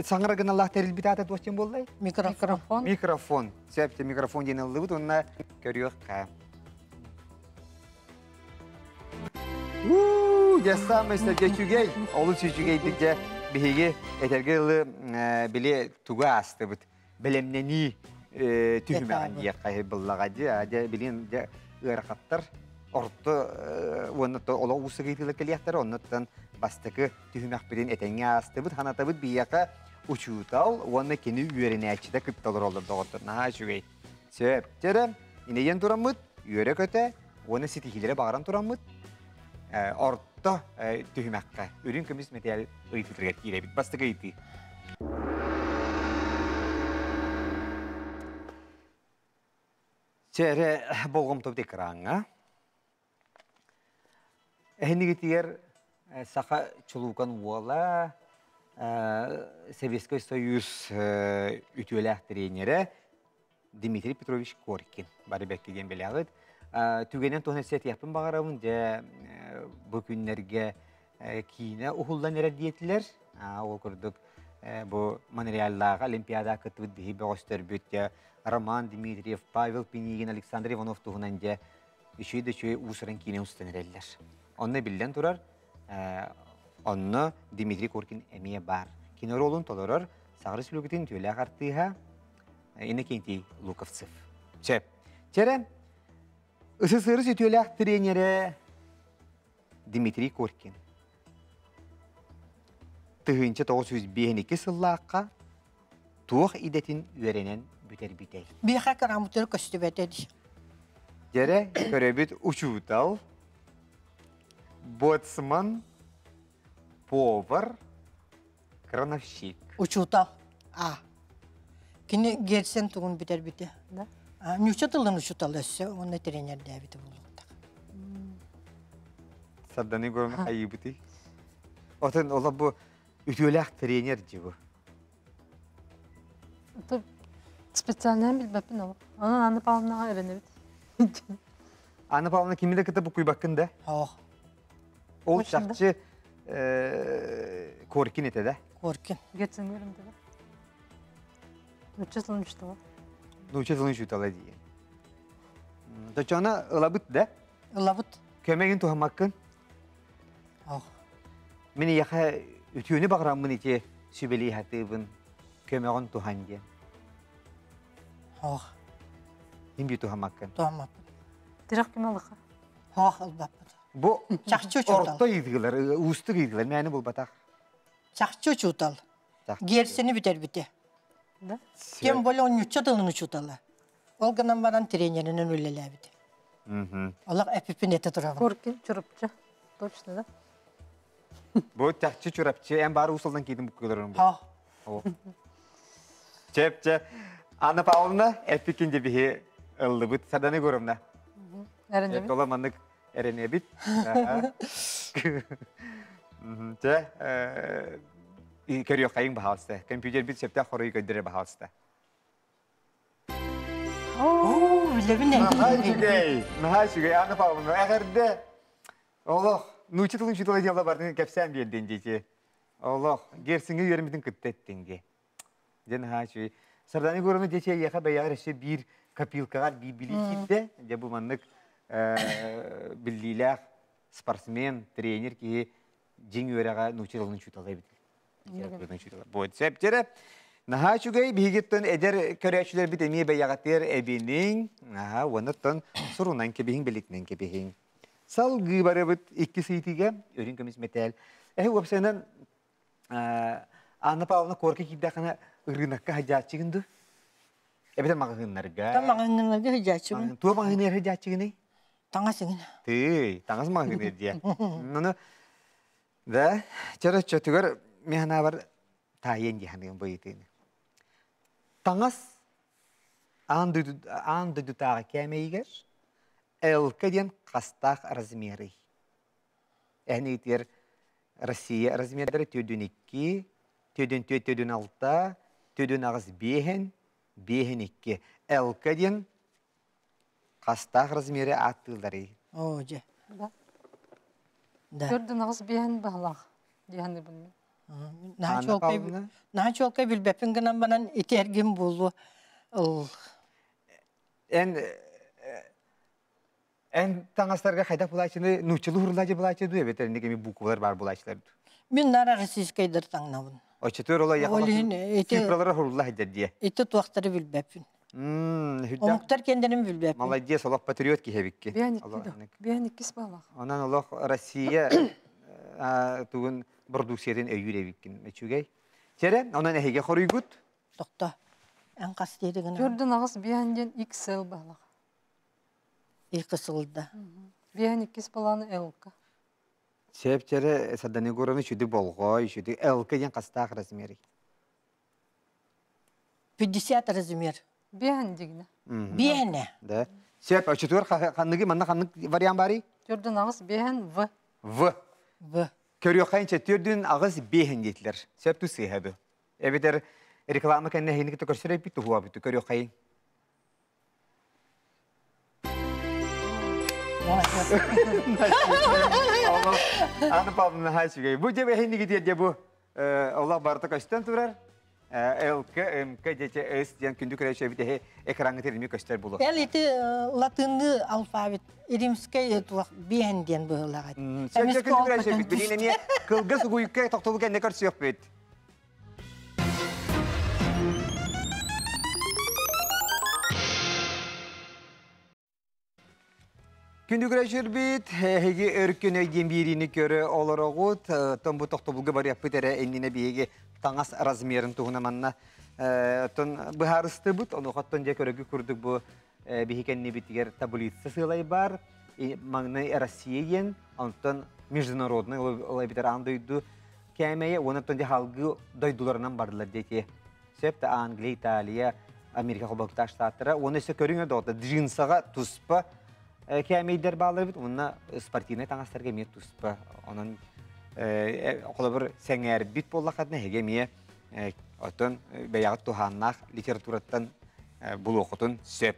саҥара гыналаах тэрилбит аата туох диэн буоллай? Микрофон. Микрофон. Сөп, микрофон диэн ыллыбыт уонна көрүөххэ. Дьэ самый дьэ үчүгэй, олус үчүгэйдик дьэ биһиги этэргэ дылы били тугу аастыбыт бэлэмнэнии түһүмэҕин диэххэ быллаҕа дьэ дьэ билин дьэ ыарахаттар орто уонна олох уустук кэлиэхтэрэ оннуттан бастакы түһүмэхпитин этэҥҥэ аастыбыт ханатабыт биһиэхэ учуутал уонна кини үөрэнээччитэ кытта олороллор доҕоттор наһаа үчүгэй сөп дьэрэ инэйэн тураммыт үөрэ-көтө уонна ситиһиилэри баҕаран тураммыт орто түһүмэххэ үрүҥ көмүс мэтээл ыйытыытыгар киирэбит. Бастакы ыйытыы. Чэрэ болҕомтобут экраҥҥа. Эһинигитигэр саха чулуукан уола Советский Союз үтүөлээх тренерэ Дмитрий Петрович Коркин бары бэккэ диэн билэҕит. Түгэнэн туһунан сэтиэхпин баҕарабын дьэ бу күннэргэ киинэ уһуллан эрэр диэтилэр. Ол курдук бу Монреаллааҕы Олимпиада кыттыбыт биһи бөҕөстөрбүт дьэ Роман Дмитриев, Павел Пинигин, Александр Иванов туһунан дьэ үчүгэй да үчүгэй уус-уран киинэ устан эрэллэр. Онно биллэн турар, онно Дмитрий Коркин эмиэ баар. Кино ролун толорор Саха Республикатын үтүөлээх артыыһа Иннокентий Луковцев. Чэ, чэрэ, СССР үтүөлээх тренерэ Дмитрий Коркин. 1952 сыллаахха туох идэтин үөрэнэн бүтэрбитэй? Биэхэ кыраамытыр көстүбэтэ дии. Дьэрэ, көрөбүт учуутал, боцман, повар, крановщик. Учуутал. А. Кини Герцен тугун бүтэрбитэ. Да? Ньуча тылын учуутал өссө уонна тренердээбитэ буолуохтаах. Сарданы көрөн хайыыбытый. Отон ола бу үтүөлээх тренер дии бу. Специально билбэппин ол. Онон Анна Павловнаҕа эрэнэбит. Анна Павловна кими да кытта букуйбаккын да? Ох. Ол чахчы Коркин этэ да? Коркин. Герцен көрүм да. Нучча тылын учуутала. Нуучча тылын учуутала диэн. Точона ылабыт да? Ылабыт. Көмөгүн туһаммаккын? Ох. Мин эйиэхэ үтүөнү баҕараммын ити сүбэлии сатыыбын көмөҕүн туһан диэн. Ох. Мин би туһаммаккын. Туһаммаппын. Тирэх ким алыха? Ох ылбаппыт. Бу Чахчы учуутал. Орто ыйытыылар, уустук ыйытыылар мээнэ булбатах. Чахчы учуутал. Герсени бүтэрбитэ. Да? Тем более он ньучча тылын учуутала. Ол гынан баран тренеринэн үлэлээбитэ. Олох эпипин этэ турабын. Коркин, Чурапчы. Точно, да? Бу чахчы Чурапчы, эн баар уусалдан киирдин буккуларын бу. Хо. Чеп, чеп. Анна Павловна, эппикин де биһи ыллыбыт. Сардана Егоровна. Эрэнэбит. Тола маннык эрэнэбит. Чэ, көрүөххэйиҥ баһаалыста. Компьютербит сөптөөх хоруйу көрдөрөр баһаалыста. Оо, билэбин Наһаа үчүгэй, наһаа үчүгэй. Анна Павловна, эҕэрдэ. Олох, нуучча тылын учуутала дьыала бардын кэпсээн биэрдин диэти. Олох, Герциҥҥэ үөрэммитин кытта эттиҥ Дьэ наһаа үчүгэй. Сардана Егоровна дьэ эйиэхэ бэйэҕэр өссө биир копилкаҕар биир билии киирдэ. Дьэ бу маннык биллиилээх спортсмен, тренер киһи дьиҥ үөрэҕэ нуучча тылын учуутала эбит. Литературатын учуутала. Сөп Наһаа үчүгэй биһигиттэн эдэр көрөөччүлэрбит эмиэ бэйэҕитигэр эбиниҥ, аһа, уонна оттон сурунан кэбиһиҥ, билитинэн кэбиһиҥ. Салгыы барыбыт икки сыйтыга өрүн көмүс мэтээл. Эһи уопсайынан Анна Павловна корка киирдэххинэ ырыынакка сылдьааччыгын дуу? Эбэтэр маҕаһыыннарга? Та маҕаһыыннарга сылдьааччыбын. Туох маҕаһыыныгар сылдьааччыгыный? Таҥас иҥин. Тыый, таҥас маҕаһыыныгар диэ. Ону да, чөрө чөтүгэр мин санаабар таайыан дии саныым бу ыйытыыны. Таҥас аан дойду аан дойдутааҕы кээмэйигэр ЛК диэн хастаах размерый? Эн ыытыар Россия размердара төрдүн икки, төрдүн түөрт, төрдүн алта, төрдүн аҕыс биэһин, биэһин икки. ЛК диэн хастаах размеры ааттыылларый? Оо, дьэ. Да. Да. Төрдүн аҕыс биэһин баһылаах диэхини билмин. Наһаа Анна чуолкай Павловна? наһаа чуолкай билбэппин гынан баран ити эргин буолуо. Ол Эн Эн таҥастарга хайдах булааччыны нууччалыы хурлааччы булааччы дуу эбэтэр инник эми буквалар баар булааччылар дуу? Мин нара российскайдар таҥнабын. Оччотугар ола Ол иһин ити цифралара хурулла сылдьар диэ. Ити туохтары билбэппин. Омуктар кендерин билбэппин. Молодец, олох патриот киһи эбиккин. Биэн икки да. Биэн иккис баалаах. Онон олох Россия тугун продукциятын өйүүр эбиккин. Үчүгэй. Чэрэ, онон эһиги хоруйгут? Тохто. Эн хас диэри гына? Төрдүн аҕыс биэн диэн XL баалаах. Икки сылда. Биэһин иккис балааны ЛК. Сеп-чэрэ Сардана Егоровна үчүдүк болҕой, үчүдүк ЛК диэн хастаах размерый? 50 размер. Биэһин дигинэ. Биэһинэ. Да. Сеп, очутугар ханныгы манна ханнык вариант барый? Төрдүн аҕыс биэһин В. В. В. Көрүөххэ төрдүн аҕыс биэһин диэтилэр. Сөп ту сыыһа бу. Эбэтэр реклама кэннэ эһигини кытта көрсөр эппит туһуа бүтү көрүөххэйин. Анна Павловна наһаа үчүгэй. Бу дьэ эһинниги диэн бу олох барыта көстөн турар. ЛК, МК, ДЧС диэн күндү көрөөччү эбит эһи экраҥҥа тирими көстөр булу. Эл ити латынныы алфавит римскэй туох биэһин диэн быһыылаах. Сөпсө күндү көрөөччү эбит. Билин эмиэ кылгас угуйукка тохтобул кэннэ көрсүөхпүт. Күндү көрөчүрбүт, эһиги өркөн өй диэн биэриини көрө олороҕут. Оттон бу тохтобулга барыахпыт эрэ иннинэ биһиги таҥас размерын туһунан манна оттон быһаарыстыбыт. Онуоха оттон дьэ көрөгү курдук бу биһи кэннибитигэр таблица сыалай бар. Маҥнай Россия диэн, онтон международный ол эбэтэр аан дойду кээмэйэ уонна оттон дьэ салгыы дойдуларынан бардылар диэки. Сөп да Англия, Италия, Америка холбоһуктаах штаттара уонна өссө көрүҥэ доҕотто джинсаҕа туспа кээмэйдэр бааллар эбит уонна спортивнай таҥастарга эмиэ туспа. Онон холобур сэҥээрбит буоллаххытына эһиги эмиэ оттон бэйэҕит туһааннаах литератураттан булуоххутун сөп.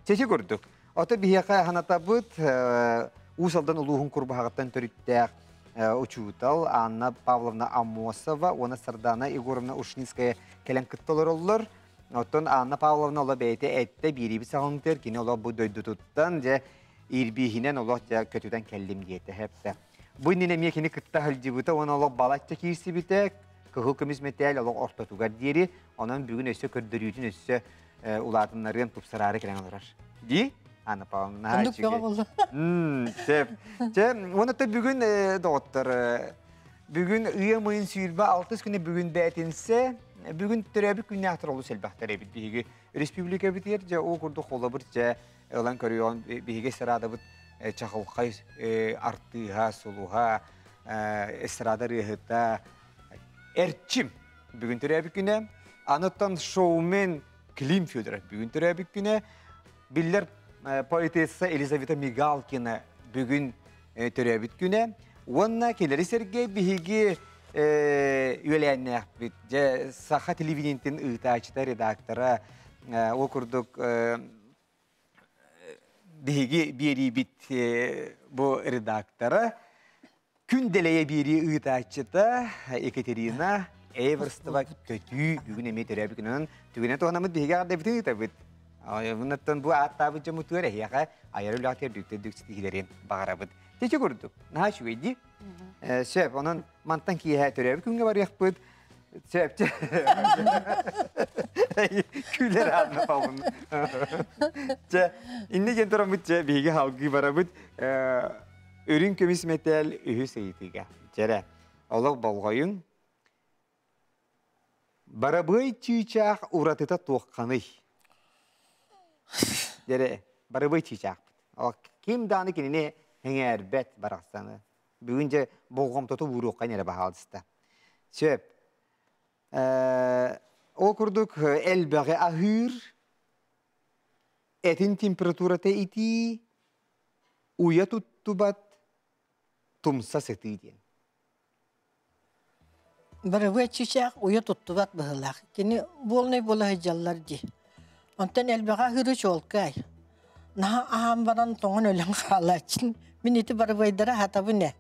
Чэчи курдук. Ото биһиэхэ санатабыт Уус Алдан улууһун Курбаһаҕыттан төрүттээх учуутал Анна Павловна Аммосова уонна Сардана Егоровна Ушницкая кэлэн кытта олороллор. Оттон Анна Павловна оло бэйэтэ эттэ биириибит саҕалыытыгар кини олох бу дойдутуттан дьэ иирбииһинэн олох дьэ көтүтэн кэллим диэтэ хэптэ. Бу иннинэ эмиэ кини кытта сылдьыбыта уонна олох балачча киирсибитэ кыһыл көмүс мэтээл олох ортотугар диэри онон бүгүн өссө көрдөрүүтүн өссө улаатыннарыан тупсараары кэлэн олорор. Дии? Анна Павловна, наһаа Оннук бөҕө үчүгэй. буолла. Сөп. Чэ, уонна бүгүн доҕоттор, бүгүн ыам ыйын 26 күнэ бүгүн бээтинсэ, бүгүн төрөөбүт күннээхтэр олус элбэхтэр эбит биһиги республикабытыгар дьэ ол курдук холобур дьэ ылан көрүөҕүн биһиги эстрадабыт чаҕылхай артыыһа, сулуһа, эстрада ырыаһыта Эрчим бүгүн төрөөбүт күнэ. Аныттан шоумен Клим Федоров бүгүн төрөөбүт күнэ. Биллэр поэтесса Елизавета Мигалкина бүгүн төрөөбүт күнэ. Уонна кэлэри сэргэ биһиги үөлээннээхпит. Дьэ, саха телевидениетин ыытааччыта, редактора, ол курдук биһиги биэриибит бу редактора Күн дэлэйэ биэрии ыытааччыта Екатерина Эверстова көтүү бүгүн эмиэ төрөөбүт күнүнэн түгэнэ туһанаммыт биһиги аҕардабытын ыытабыт. Оннуттан бу ааттаабыт дьоммутугар эһиэхэ айар үлэҕитигэр үрдүктэн ситиһиилэрин баҕарабыт. Течи курдук, наһаа үчүгэй дии. Сөп, онон мантан киэһэ төрөөбүт күҥҥэ барыахпыт. Сөп. Күлэр Анна Павловна. Чэ, инне диэн тураммыт чэ, биһиги халгыы барабыт. Үрүҥ көмүс мэтээл үһүс ыйытыыга. Дьэрэ, олох болҕойуҥ. Барабыай чыычаах уратыта туохханый? Дьэрэ, барабыай чыычаахпыт. Ким даҕаны кинини эҥээрбэт барахсаны. Бүгүн дьэ болҕомтоту ууруохха эрэ баһаалыста. Сөп. Ол курдук элбэҕи аһыыр, этин температурата итии, уйа туттубат, тумса сытыы диэн. Барыбыа чычаах уйа туттубат быһыылаах. Кини буолнай буола сылдьаллар дии. Онтон элбэҕи аһыыры чуолкай. Наһаа аһаан баран тоҥон өлөн хаалааччын. Мин ити барыбыайдары аһатабын ээ.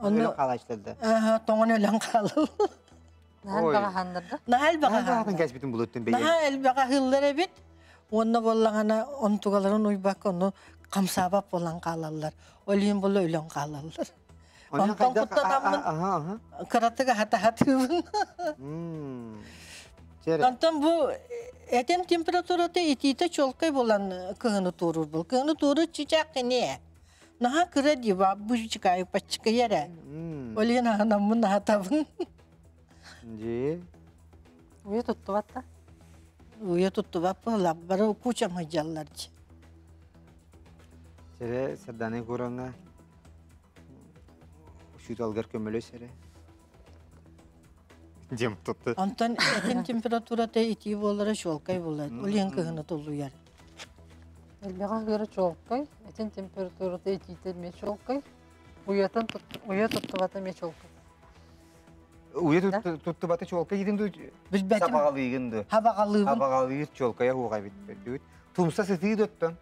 Ону өлөн хаалааччылар да. Аха, тоҥон өлөн хаалал. Наһаа элбэх аһааннар да? Наһаа элбэх аһаан. кэспитин булуттун бэйэ. Наһаа элбэх аһыыллар эбит. Уонна буоллаҕына онтугаларын уйбакка ону хамсаабат буолан хаалаллар. Ол иһин була өлөн хаалаллар. Онтон куттанаммын кыратык аһатаһатыыбын. Онтон бу этим температурата итиитэ чуолкай буолан кыһыны туоруур был. Кыһыны туоруур чычаах кини. Наһаа кыра дии бу чыкаайы паччыкай эрэ. Ол иһин аһынаммын аһатабын. Дии. Уйа туттубат да? Уйа туттубат буолла. Бары куча мыдьаллар дии. Сэрэ Сардана Егоровна учууталгар көмөлөс эрэ. Дем тутты. Онтон этин температурата итии буолара чуолкай буолар. Ол иһин кыһыны туллуйар. Элбэҕи аһыыра чуолкай, этин температурата итиитэ эмиэ чуолкай, уйатын уйа туттубата эмиэ чуолкай. Уйа туттубата чуолкай диин ду Билбэтим. Сабаҕалыыгын ду. Хабаҕалыыбын. Хабаҕалыыр чуолкайа хуоҕа эбит. Тумса сытыы доттон.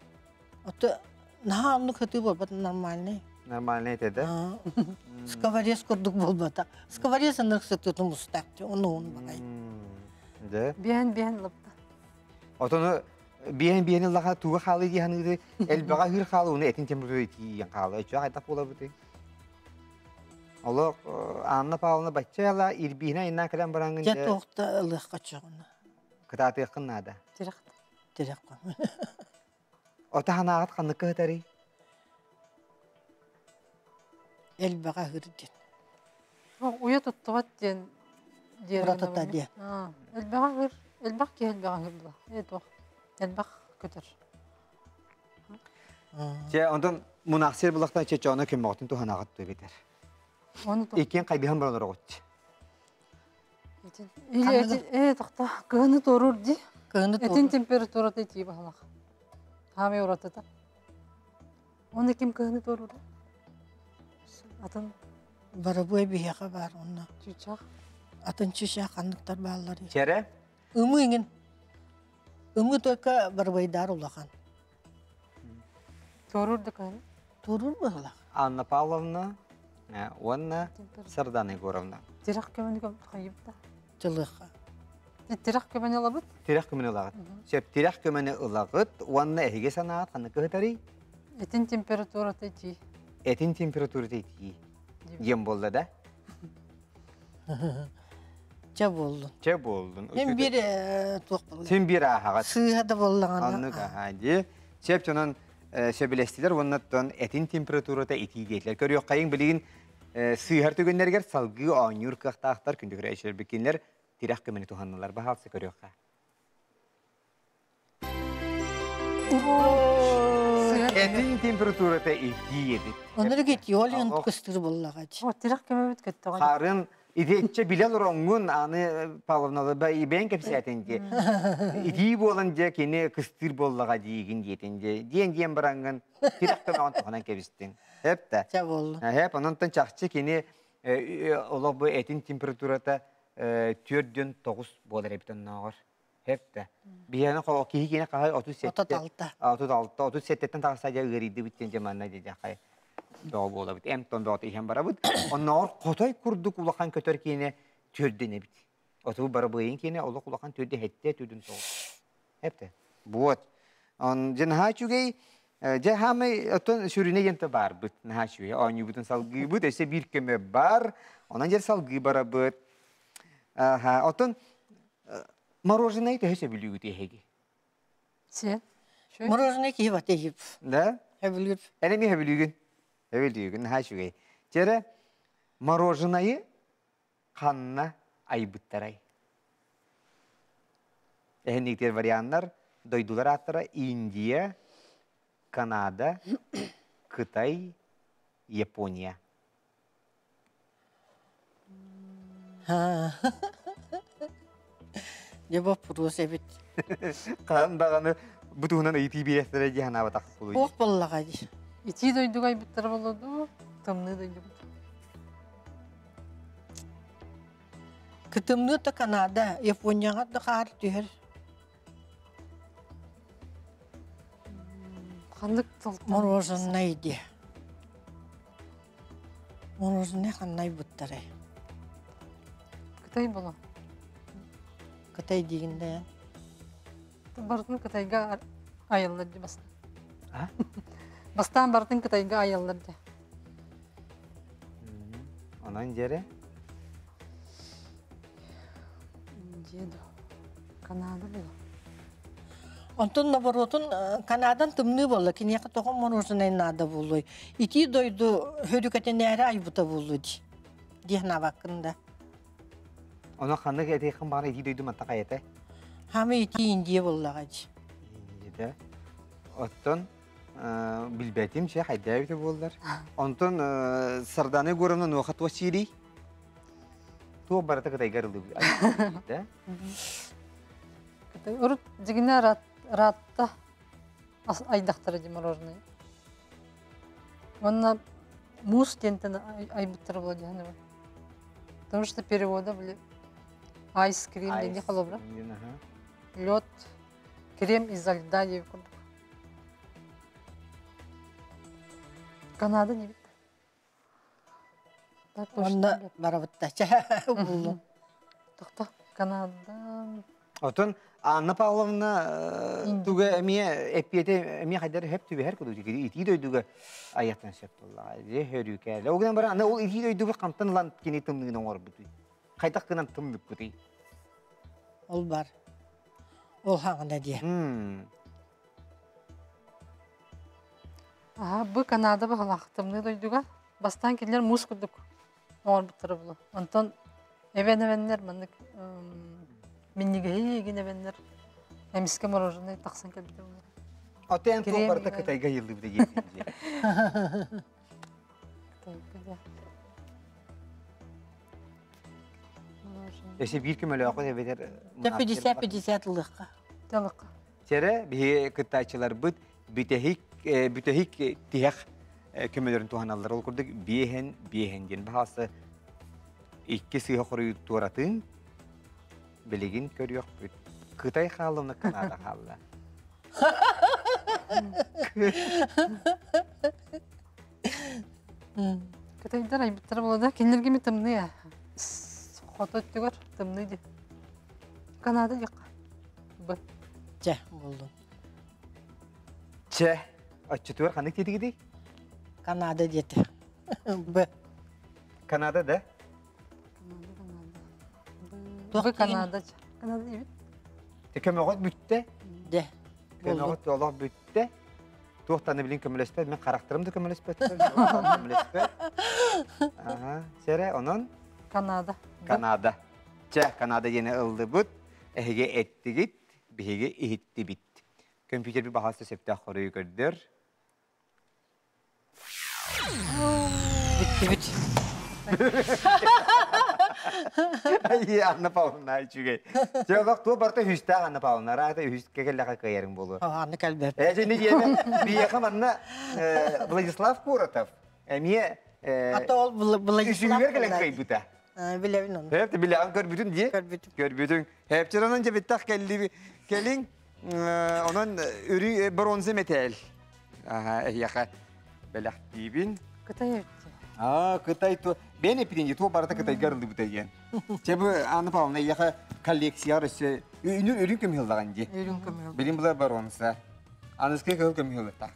Ото наһаа оннук сытыы буолбат нормальный. Нормальный этэ да? Сковорез курдук буолбата. Сковорез ынырык сытыытын устаах ону баҕай. Да. Биэһэн биэһэн лапта. Отону биэһэн биэһэн ыллаха туга хаалыы дии саныыры элбэҕэ аһыыр хаалы уну этин температура тиийэн хаалы. Өчө хайдах буолабытый? Олох Анна Павловна бачча ирбиһинэ айнаан кэлэн бараҥҥын Дьэ туохта ылыахха чоҕуна. Кытаатыаххын наада. Тирэх. Тирэх. Ото ханаҕыт ханныкка ыһытарый? Элбэҕи аһыыр диэн. Уйа туттубат диэн диэн Уратыта диэн. Элбэҕи аһыыр, элбэх киһи элбэҕи аһыыр була. Э туох элбэх көтөр. Чэ, онтон мунаахсыйар булахтан чечоно көмөҕүтүн туһанаҕыт туйбитер. Оны Иккиэн хайдыһан баран ороҕут. Или э тохто кыһыны туоруур дии. Кыһыны Этин температурата итии баһылах. Хаамай уратыта. Оны ким кыһыны туоруур? Атын Барабыай биһиэхэ баар онно. Чычах. Атын чычах ханныктар бааллар. Чэрэ? Ымы иҥин. Ымы только барабыайдар улахан. Туоруур да кыһын? Туоруур быһылах. Анна Павловна уонна Сардана Егоровна. Тирэх көмөнү хайыбыта. Чылыха. Тирэх көмөнү ылабыт? Тирэх көмөнү ылаҕыт. Сөп, тирэх көмөнү ылаҕыт уонна эһиги санаат ханнык кыһытарый? Этин температурата итии. Этин температурата итии. Диэн буолла да? Чэ буоллун. Чэ буоллун. Син биир туох буолла. Син биир ааһаҕат. Сыыһа да буоллаҕына. Оннук аһаа дии. Сөп дьонон сөбүлэстилэр уонна этин температурата итии диэтилэр. Көрүөххэйиҥ билигин сыыһар түгэннэригэр салгыы оонньуур кыахтаахтар күндү көрөөччүлэр кинилэр тирэх көмөнү туһаннылар. Баһаалса көрүөххэ. Этин температурата итии эбит. Оннук итии ол иһин кыстыыр буоллаҕа дии. Тирэх көмөбүт көттөҕө. Харын итиччэ билэ олороҥҥун аны Павловна бэйэн кэпсээтин дии. Итии буолан дьэ кини кыстыыр буоллаҕа диигин диэтин дии. Диэн диэн бараҥҥын тирэх көмөҕүн туһанан кэбистиҥ. Эп да. Чэ буолла. Эп онон чахчы кини олох бу этин температурата 4,9 буолар эбит оннооҕор. Хэп да. Биһиэхэ киһи киэнэ хаһай 37. 36. 36, 37-тэн тахса дьэ ыарыйдыбыт диэн дьэ манна дьэ дьахай бөҕө буолабыт. Эм-том бөҕөтө иһэн барабыт. Оннооҕор хотой курдук улахан көтөр киэнэ түрдүн эбит. Оту барабыайын киэнэ олох улахан түрдү хэттэ түрдүн тоҕус. Хэп Вот. Он дьэ наһаа үчүгэй дьэ хаамай оттон сүрүнэ диэн баарбыт наһаа үчүгэй оонньуубутун салгыыбыт өссө биир көмө бар онон дьэ салгыы барабыт оттон Мороженое төһө сөбүлүүгүт эһиги? Сен. Мороженое киһи бата иһип. Да? Сөбүлүүр. Эн эмиэ сөбүлүүгүн? Сөбүлүүгүн, наһаа үчүгэй. Чэрэ, мороженайы ханна айбыттарай? Эһинниктер варианнар дойдулар ааттара Индия, Канада, Кытай, Япония. Дьэ боппуруос эбит. Хаһан даҕаны бу туһунан ыйытыы биэрэхтэрэ дии санаабатах буолуй. Туох буоллаҕа дии. Итии дойдуга айбыттара буолуо дуу, тымныы дойдуга. Кытымныы да Канада, Японияҕа да хаар түһэр. Ханнык тылтан? Мороженое дии. Мороженое ханна айбыттарай? Кытай буолуо. Кытай диигин да Барытын Кытайга айаллар дии бастаан. А? Бастаан барытын Кытайга айаллар дии. Онон дьэрэ? Дьиэ дуо? Канада буолуо. Онтон наоборотун Канадан тымныы буолла, киниэхэ тоҕо мороженое наада буолуой? Итии дойду хөрүкэтинээри айбыта буолуо дии. Дии санаабаккын да. Ону ханнык этиэххин баҕар итии дойду манта хайата? Хамы итии Индия буоллаҕа дии. Индия. Оттон билбэтим че хайдаа эбитэ буоллар. Онтон Сардана Егоровна нуоха туох сиирий? Туох барыта кытайга ырылыы да? Урут дьигинэ ыраатта айдахтара дии мороженое. Уонна муус диэнтэн айбыттара буолуо дии саныыбын. Потому что перевода были айс крем диэн холобура. Лед, крем изо льда диэбит курдук. Канада диэбит. Онно барабытта буллум. Тохто Канада. Отон Анна Павловна туга эмиэ эппиэтэ эмиэ хайдар хөп түбэһэр курдук итии дойдуга айахтан сөп буоллаҕа. Дьэ хөрүүкээлэ. Ол гынан баран аны ол итии дойдуга хантан ылан кини тымныыны оҥорбутуй? Хайдах гынан тымныппытый? Ол бар. Ол хаҕына диэ. Аха, бу Канада баһылаах тымныы дойдуга бастаан кинилэр муус курдук оҥорбуттара буолуо. Онтон эбэн-эбэннэр маннык минньигэһи игин эбэннэр эмискэ мороженое тахсан кэлбитэ буолуо. Ото эн туох барыта Кытайга ыйыллыбыта диэтин дии. Кытайга да. Өссө биир көмөлөөххүт эбэтэр 50-50 ылыахха. Талыкка. Сэрэ биһи кыттааччыларбыт бүтэһик бүтэһик тиһэх көмөлөрүн туһаналлар. Ол курдук биэһэн биэһэн диэн баһаалса икки сыыһа хоруйу туоратыҥ. Билигин көрүөхпүт. Кытай хаалла уонна Канада хаалла. Кытайдар айбыттара буолла да, кинилэргэ ми тымныы хото өттүгэр тымныы дии. Канада диэххэ. Б. Чэ, буллум. Чэ, оччотугар ханнык диэтигитий? Канада диэтэ. Б. Канада да? Канада, Канада. Б. Канада. Канада диэбит. Көмөҕөт бүттэ. Дэ. Көмөҕөт олох бүттэ. Туохтан билин көмөлөспөт, мен харахтарым да көмөлөспөт. Көмөлөспөт. Ага, сэрэ, онон? Канада. Канада. Чэ, Канада диэни ыллыбыт. Эһиги эттигит, биһиги иһиттибит. Компьютер баһаста сөптөөх хоруйу көрдөр. Бүттүбүт. Ай, Анна Павловна үчүгэй. Чэ, олох туох барыта үһүстээх Анна Павловна, араата үһүскэ кэллэхэ кыайарыҥ буолуо. Анна кэлбэт. Э, дьэ, диэмэ, биһиэхэ манна Владислав Коротов эмиэ Ата ол Владислав үсүһүгэр кэлэн кыайбыта. Билэбин оны. Хэп, билэҕин көрбүтүн дии. Көрбүтүм. Көрбүтүҥ. Хэпчер онон дьэбиттэх кэлли кэлиҥ. Онон үрү бронза мэтээл. Эһиэхэ бэлэхтиибин. Кытай эбит. Аа, Кытай ту бэйэн эппитин туох барыта Кытайга арыллыбыта диэн. Чэ бу Анна Павловна эйиэхэ коллекцияҕар өссө үрүҥ көмүс ыллаҕын дии. Үрүҥ көмүс. Билин булар бронза. Аныскы кыһыл көмүс ылыттах.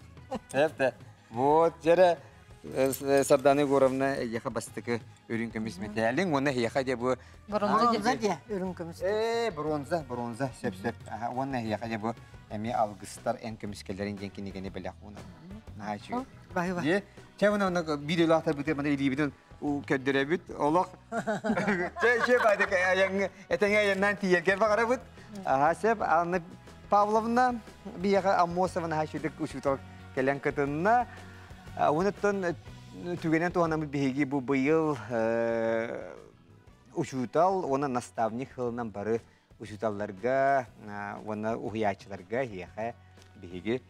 Эпте. Вот, дьэрэ Сардана Егоровна эйиэхэ бастакы үрүҥ көмүс мэтээлиҥ уонна эһиэхэ дьэ бу Бронза дьэ үрүҥ көмүс. Ээ, бронза, бронза, сөп сөп. Уонна эһиэхэ дьэ бу эмиэ алгыстар эн көмүскэллэрин диэн кинигэни бэлэх уунар. Наһаа үчүгэй. Баһыба. Дьэ, Чэ мына видеолаахтар быты мана илиибитин көрдөрөбүт. Олох. Чэ чэ бадык аяң этеңе аяннан тиергер багарабыт. Аха сеп Анна Павловна бияга Аммосовна хашидык учутал келен кытынна. Онуттан түгенен туһанамыт биһиги бу быйыл учутал, она наставник хылынан бары учуталларга, она уһуячыларга хиэхэ биһиги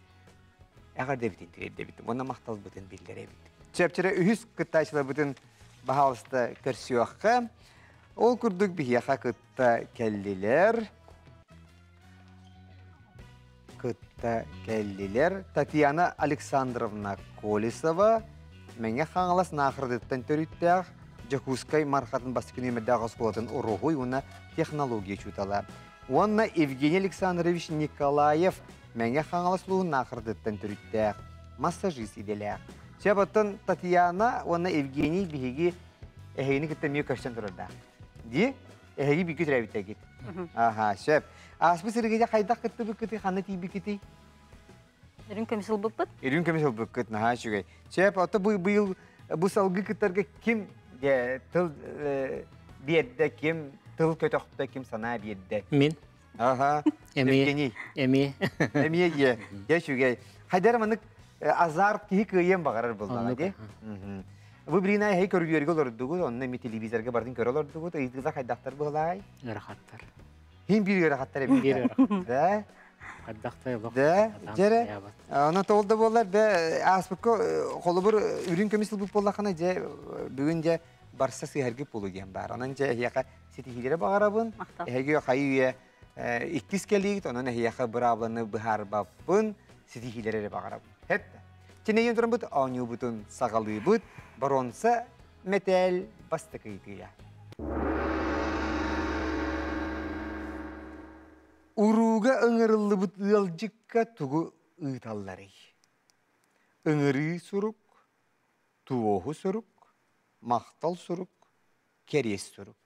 эҕэр дебитин тириэрдэбит. Уонна махталбытын биллэрэбит. Чэпчэрэ үһүс кыттаачыларбытын баһаалыста көрсүөххэ. Ол курдук биһиэхэ кытта кэллилэр. Кытта кэллилэр. Татьяна Александровна Колесова, Мэҥэ Хаҥалас Наахардыттан төрүттээх, Дьокуускай Мархатын бастакы нүөмэрдээх оскуолатын уруһуй уонна технология учуутала. Уонна Евгений Александрович Николаев, Мэҥэ Хаҥалас улууһун Наахардыттан төрүттээх, массажист идэлээх. Сөп, Татьяна уонна Евгений биһиги эһигини кытта эмиэ көрсөн турардаах. Ди, эһиги бииргэ төрөөбүттэргит. Аха, сөп. Ааспыт сырыгыйа хайдах кыттыбыккытый, ханна тиийбиккитий? Үрүҥ көмүс ылбыппыт. Үрүҥ көмүс ылбыккыт, наһаа үчүгэй. Сөп, ото бу быйыл бу салгыы кыттарга ким тыл биэрдэ, ким тыл көтөхтө, ким санаа биэрдэ? Мин. Аха. Евгений. Эмиэ. Эмиэ дьэ. Дьэ үчүгэй. Хайдар манык азарт киһи кыайыан баҕарар буоллаҕа дии. Бу билигин эһи көрүдүөргэ олордугут, онно эми телевизорга бардын көрө олордугут, ыйытыылар хайдахтар буолаай? Ыарахаттар. Хин биир ыарахаттар эбит. Биир ыарахаттар. Да. Хайдахтай олох. Да, дьэрэ. Онон тоҕул да буоллар, бэ ааспыкка холобур үрүҥ көмүс ылбыт буоллаххына, дьэ бүгүн дьэ барса сыһаргы буолу диэн баар. Онон дьэ эһиэхэ ситиһиилэри баҕарабын. Эһиги хайы үйэ иккис кэлиигит, онон эһиэхэ быраабыланы быһаарбаппын, ситиһиилэри эрэ баҕарабын. Хеппе. Чинэйин тураммыт оонньуубутун саҕалыыбыт. Боруонса мэтээл бастакы ыйытыыга. Урууга ыҥырыллыбыт ыалдьыкка тугу ыыталларый? Ыҥырыы сурук, туоһу сурук, махтал сурук, кэриэс сурук.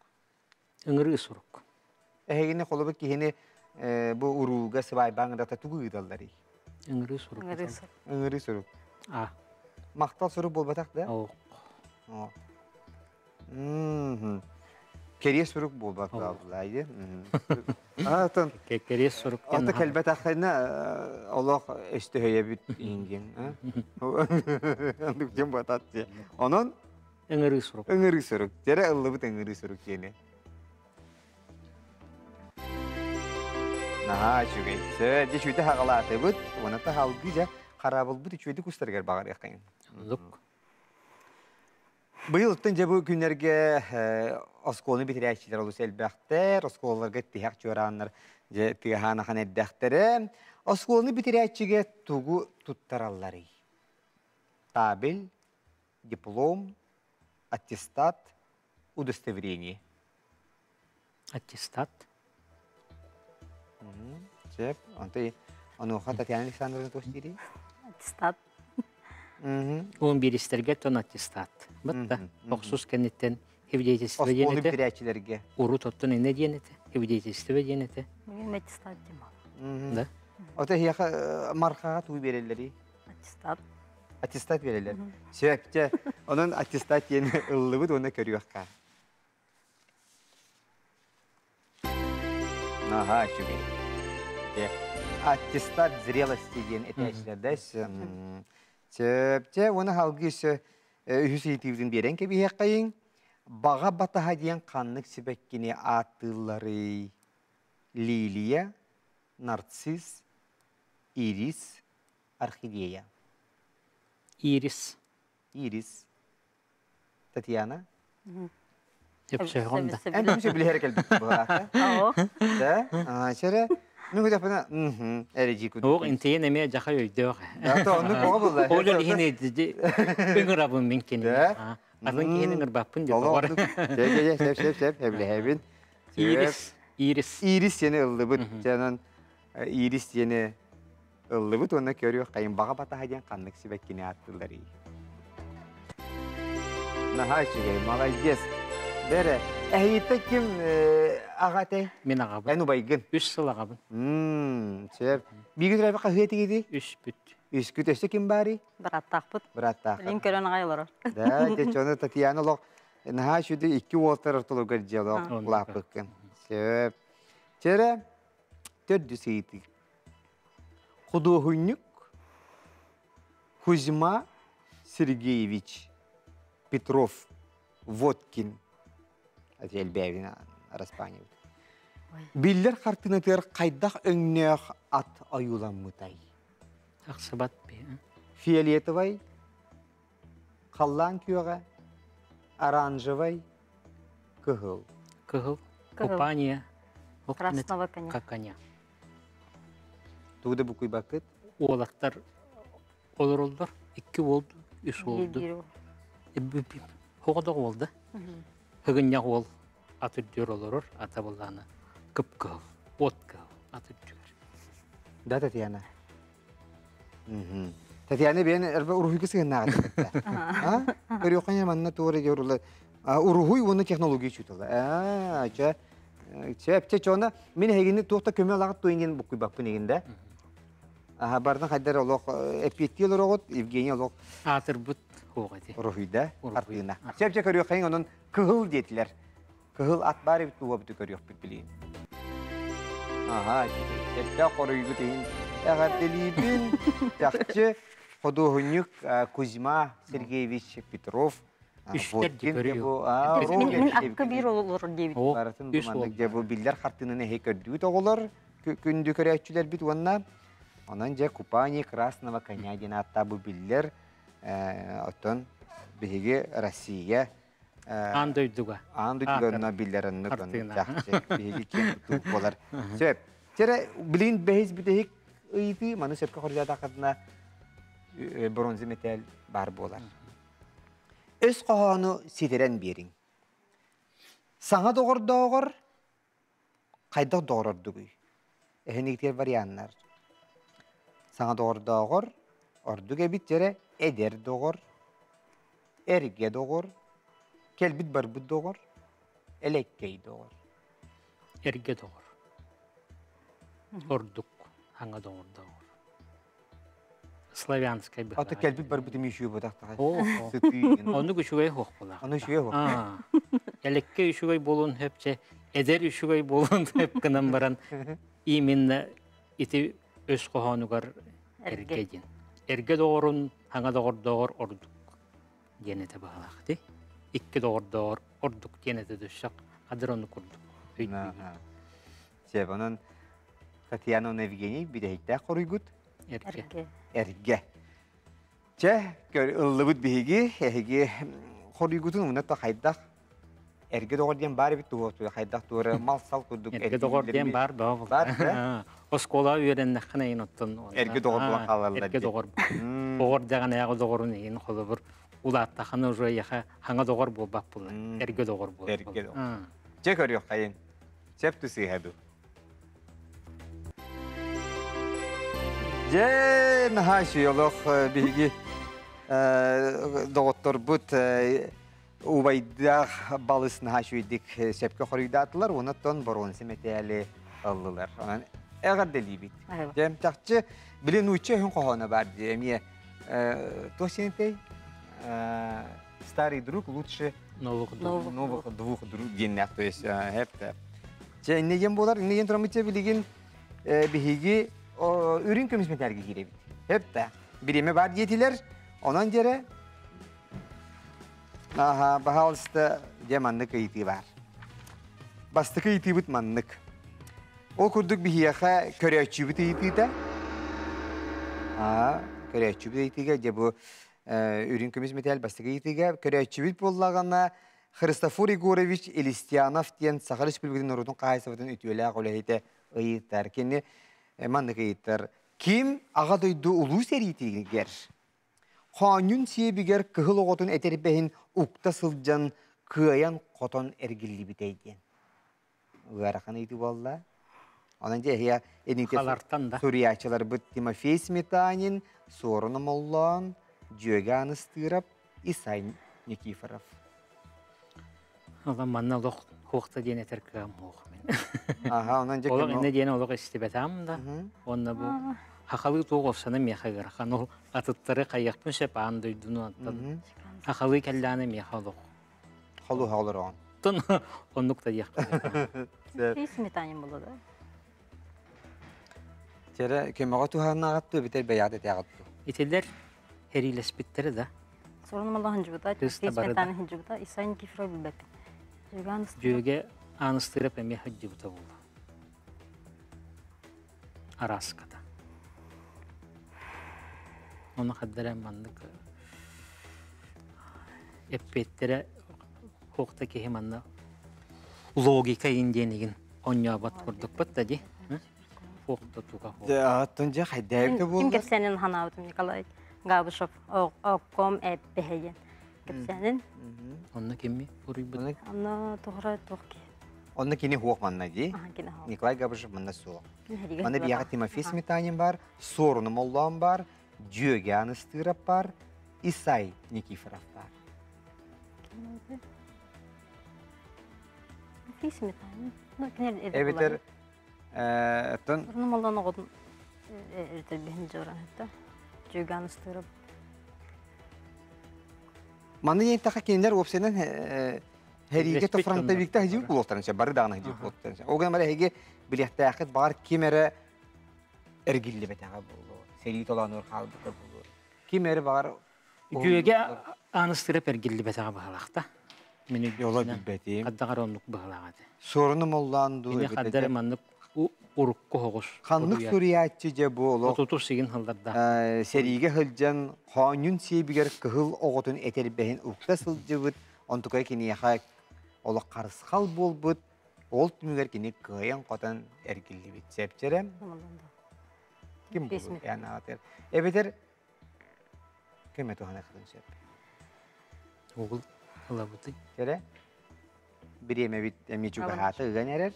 Ыҥырыы сурук. Эһигини холобур киһини бу урууга сыбаайбаан ыҥырата тугу ыыталларый? Ыҥырыы сурук. Ыҥырыы сурук. Ыҥырыы сурук. А. Махтал сурук буолбатах да? Оо. Кэриэс сурук буолбат бааллаайы. Атын Кэриэс сурук. Ата кэлбэтэххинэ олох өстөһөйөбүт ингин. Андык дьон батат. Онон Ыҥырыы сурук. Ыҥырыы сурук. Дьэрэ ыллыбыт ыҥырыы сурук диэни. Наһаа үчүгэй. Сө, дьэ үчүгэйдик хаҕалаатыбыт. Уонна таһалгыы дьэ хараабылбыт үчүгэйдик устарыгар баҕарыаххайын. Оннук. Быйыл оттон дьэ бу күннэргэ оскуоланы бүтэрээччилэр олус элбэхтэр, оскуолаларга тиһэх чуорааннар дьэ тыаһаан ахан эрдэхтэрэ. Оскуоланы бүтэрээччигэ тугу туттаралларый? Табель, диплом, аттестат, удостоверение. Аттестат. Сөп. Онто онуоха Татьяна Александровна туох диирий? Аттестат. Уон бииристэргэ тон аттестат. Бытта охсус кэнниттэн свидетельство диэн Оскуоланы этэ. бүтэрээччилэргэ. Урут оттон иннэ диэн этэ. Свидетельство диэн этэ. Мин аттестат диэн. Да. Ото эһиэхэ мархаҕа тугу биэрэллэрий? Аттестат. Аттестат биэрэллэр. Сөп, дьэ. Онон аттестат диэн ыллыбыт уонна көрүөххэ. Наһаа үчүгэй. Дьэ, аттестат зрелости диэн этээччилэр да Сөп, дьэ, уонна салгыы өссө үһүс ыйытыыбытын биэрэн кэбиһиэххэйиҥ. Баҕа батаһа диэн ханнык сибэккини ааттыылларый? Лилия, нарцисс, ирис, орхидея. Ирис. Ирис. Татьяна? Сөпсөһөҕүн да. Эн түмсэ билиһэр кэлбит буолаата. Да? Аа, чэрэ. Ну, күтәппинэ, мм, эрэжи күт. Оох интиен эмиэ жаха өйдөөх. Да, оннук оҕо булла. Ол иһин ыҥырабын мин кини. Да? Атын киһини ыҥырбаппын деп Олох бар. оннук. Чэ, чэ, сеп, сеп, сеп, эблэһэбин. Ирис. Ирис. Ирис диэни ыллыбыт. Дьанан ирис диэни ыллыбыт уонна көрүөх хайын баҕа батаһа диэн ханнык сибэккини ааттыылларый? Наһаа үчүгэй, молодец. Бэрэ, эһиитэ ким аҕа этэй? Мин аҕабын. Эн убайгын. Үс сыл аҕабын. Сөп. Бииргэ төрөөбүт хаһыа этигитий? Үс бүт. Үскүт өссө ким баарый? Бырааттаахпыт. Бырааттаахпыт. Илин көрөн аҕай олорор. Да, дьэ чону Татьяна олох наһаа сүдү икки уолтар ортолугар дьиэ олох улааппыккын. Сөп. Чэрэ төрдүс ыйытыы. Худуоһунньук Кузьма Сергеевич Петров Водкин элбээбин араспаанньабыт. Биллэр хартыынатыгар хайдах өҥнөөх ат ойууламмытай? Ахсыбат Фиолетовай, халлаан күөҕэ, оранжевай, кыһыл. Кыһыл. Купание. Красного коня. Коня. Тугу да букуйбаккыт? Уолаттар олороллор. Икки уол, үс уолду. Хоҕодох уол да. Хыгынньах уол ат үрдүгэр олорор, ата былаана кып-кыһыл, от кыһыл ат үрдүгэр. Да, Татьяна? Татьяна бэйэн эрбэ уруһуйга сыһыннааҕа А? Көрүөххэ манна туора дьорула уруһуй уонна технология учуутала. Аа, чэ чэ чэ чона мин эһигини туох да көмө алаҕыт туйгин буккуйбаппын игин да. Аха бардын хайдар олох эппиэттии олороҕут Евгений олох аатырбыт хуоҕа ити. Уруһуйда хартыына. Чэ чэ көрүөххэйин онон кыһыл диэтилэр. Кыһыл ат баар эбит туһабыты көрүөхпүт билигин. Аха, сөптөөх хоруйгут иһин эҕэрдэлиибин. Чахчы худуоһунньук Кузьма Сергеевич Петров Мин акка биир олорор диэбит. Барытын бу маннык дьэ бу биллэр хартыынаны эһи көрдүгүт оҕолор, күндү көрөөччүлэрбит уонна онон дьэ купание красного коня диэн ааттаах бу биллэр оттон биһиги Россия Аан дойдуга. Аан дойдуга онно биллэр оннук чахчы биһиги киэн туттуу буолар. Сөп. Чэрэ билигин бэһис бүтэһик ыйытыы маны сөпкө хоруйдаатаххытына бронза мэтээл баар буолар. Өс хоһоону ситэрэн биэриҥ. Саҥа доҕордооҕор хайдах доҕорордугуй? Эһинигитигэр варианнар. Саҥа доҕордооҕор ордук эбит дьэрэ эдэр доҕор, эргэ доҕор, кэлбит барбыт доҕор, элэккэй доҕор. Эргэ доҕор. Ордук хаҥа доҕордооҕор. Славянскай быһа. Аты кэлбит барбыт эми үчүгэй буотахтаҕай. Оннук үчүгэй суох буолаах. Ону үчүгэй суох. Элекке үчүгэй буолуон сөп эдэр үчүгэй буолуон сөп гынан баран именно ити өс хоһоонугар эргэ диэн. Эргэ доҕорун хаҥа доҕордооҕор ордук диэн этэ баҕалаах ити. Икки доҕордооҕор ордук диэн этэ дөссөх хадыр ону курдук. Сөп, онон Татьяна уонна Евгений бүтэһиктээх хоруйгут? Эргэ. Эргэ. Чэ, ыллыбыт биһиги, эһиги хоруйгутун уна та хайдах эргэ доҕор диэн баар эбит туһу хайдах туора мал-сал курдук эргэ доҕор диэн баар баа бар оскуола үөрэннэххинэ иин оттон эргэ доҕор буолан хаалаллар эргэ доҕор доҕор даҕаны доҕорун иин холобур улааттахына уже яха хаҥа доҕор буолбат буолар эргэ доҕор буолар эргэ доҕор чэ көрүөххэйин Сөп сыыһа дуу. Дьэ, наһаа үчүгэй олох биһиги доҕотторбут убайдаах балыс наһаа үчүгэйдик сөпкө хоруйдаатылар уонна оттон боруонса мэтээли ыллылар. Онон эҕэрдэлиибит. Дьэ, чахчы били нуучча өһүн хоһооно баар дии эмиэ туох сиэнтэй старый друг лучше новых новых двух друг диэннээх то есть хэп Чэ инне диэн буолар инне диэн тураммытча билигин биһиги үрүҥ көмүс мэтээлгэ киирэбит. Хэп да бириэмэ бар диэтилэр онон дьэрэ Аха, баһаалыста дьэ маннык ыйытыы баар. Бастакы ыйытыыбыт маннык. Ол курдук биһиэхэ көрөөччүбүт ыйытыыта. Аа, көрөөччүбүт ыйытыыга дьэ бу Үрүҥ көмүс мэтээл бастакы ыйытыыга көрөөччүбүт буоллаҕына Христофор Егорович Елистянов диэн Саха Республикатын норуотун хаһаайыстыбатын үтүөлээх үлэһитэ ыйытар. Кини маннык ыйытар. Ким Аҕа дойду улуу сэриитигэр хоонньун сиэбигэр кыһыл оҕотун этэрбэһин укта сылдьан кыайан-хотон эргиллибитэй диэн. Ыарахан ыйытыы буолла. Онон дьэ эһиэ эниитэ суруйааччыларбыт Тимофей Сметанин, Суорун Омоллоон, Дьүөгэ Аныстыырап, Исай Никифоров. Ола манна олох хуохта диэн этэр кыам хуох мин. Аха, онон дьэ Олох инне диэн олох истибэтам да. Онно бу Хахалыы туох овсана миэхэ ыарахан. Ол атыттары хайыахпын сөп аан дойдуну антан. Хахалыы кэллэҕинэ миэхэ олох. Холуһа олороҕун. Тон оннук да диэхпин. Фи сметанин буолла да. Чэрэ көмөҕө туһааннааҕыт дуу, эбэтэр бэйэҕит этээҕит дуу? Итилэр хэриилэспиттэрэ да. Сурун малла хынжыбыта, Кыыс да бары да. сметана хынжыбыта, Исай Никифоров билбэппин. Дьүөгэ Аныстыров. Дьүөгэ Аныстыров эмиэ хыдьыбыта буолла. Араската. Оны хаддара маннык эппиэттэрэ хуохта киһи манна логика индиэнигин онньообот курдукпут да ди. Хуохта туга хуох. Аттан дьэ хайдээбитэ Ким буолла? кэпсээнин ханаабытым Николай Габышев окком эппэһэйин кэпсээнин. Онно кимми уруйбут? Онно туһара туох ки. Онно кини хуох манна ди. Николай Габышев манна суох. Манна биһиэхэ Тимофей Сметанин бар, Суоруну Моллоон бар, Дьүөгэ Аныстыырап бар, Исай Никифоров бар. Тимофей Сметанин. Ну, кинер Эбэтэр оттон Суоруну Моллоон оҕотун эритэрбиһин дьоран хэтта. Дьүөгэ Аныстыырап. Маны диэтэххэ кинилэр уопсайынан Хэриигэ то фронтовикта хажыы буолуохтарын сөп, бары даҕаны хажыы буолуохтарын сөп. Ол гынан баран эһиги билиэхтээххит баҕар ким эрэ эргиллибэтэҕэ буолуо, сэрии толоонугар хаалбыта буолуо. Ким эрэ баҕар Үтүөгэ ааныстырап эргиллибэтэҕэ быһалаахта. Мин Йола билбэтим. Хаддаҕар оннук быһалаах этэ. Суоруну моллоон дуу Кини хаддар маннык урукку хоҕус. Ханнык суруйааччы дьэ бу олох Отутус сигин хыллардаах. Сэриигэ сылдьан хоонньун сиэбигэр кыһыл оҕотун этэрбэһин укта сылдьыбыт Онтукай киниэхэ олох харысхал буолбут, ол түмүгэр кини кыайан-хотон эргиллибит. Сэпчэрэ ким буолуой эн аатыр. Эбэтэр көмө туһаныахтын сөп. Угул ылабытый. Кэрэ бириэмэбит эмиэ чугаһаата ыган эрэр.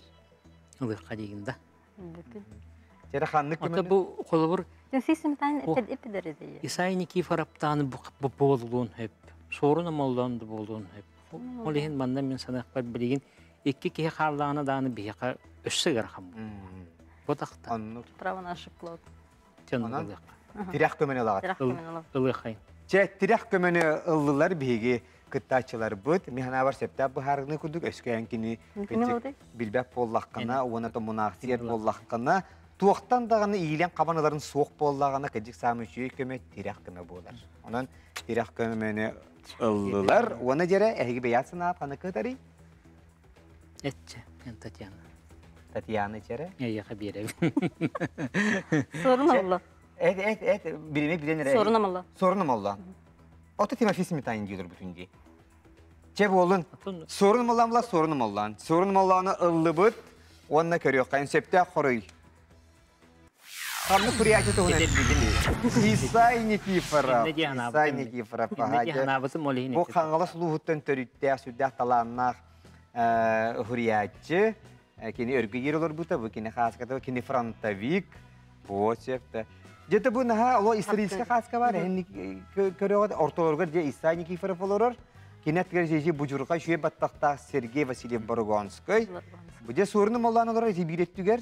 Ылыахха диигин да. Чэрэ ханнык Ото бу холобур Исай Никифоровтааны бу буолуон сөп. Суорун омоллоон да буолуон сөп. Ол иһин манна мин саныахпар билигин икки киһи хааллаҕына даҕаны биһиэхэ өссө ыарахан буолуо. Бу тахта. Оннук. Право на ошибку. Онон тирэх көмөнү ылаҕыт. Тирэх көмөнү ылаҕыт. Ылыаххайын. Чэ, тирэх көмөнү ыллылар биһиги кыттааччыларбыт. Мин санаабар сөптөөх быһаарыныы курдук өскөөн кини билбэт буоллаххына уонна томунаахсыйар буоллаххына туохтан даҕаны иилэн хабан ыларын суох буоллаҕына кырдьык саамай үчүгэй көмө тирэх көмө буолар. Онон тирэх көмөнү ыллылар. Уонна дьэрэ эһиги бэйэт санаат ханна кытарый? Этче, Татьяна. Татьяна чэрэ? Эйиэхэ биэрэбин. Сорун олла. Эт, эт, эт, билими билен эрэ. Сорун олла. Сорун олла. Ото Тимофей Сметанин диилер бүтүн дии. Чэ буолун. Сорун моллан була сорун моллан. Сорун молланы ыллыбыт уонна көрүөххэ сөптөөх хоруй. Ханнык суруйааччы туһунан Исай Никифоров. Исай Никифоров. Бу Хаҥалас улууһуттан төрүттээх, сүрдээх талааннаах суруйааччы. Кини өргүйэр олорбута, бу кини хааската, кини фронтовик. Бу сөптө. Дьэ бу наһаа оло историческай хааска бар. Көрөҕөт ортолоругар дьэ Исай Никифоров олорор. Кини аттыгар дьэ будьурҕа үчүгэй баттахтаах Сергей Васильев Борогонскай. Бу дьэ суоруну моллоон олорор ити биир өттүгэр.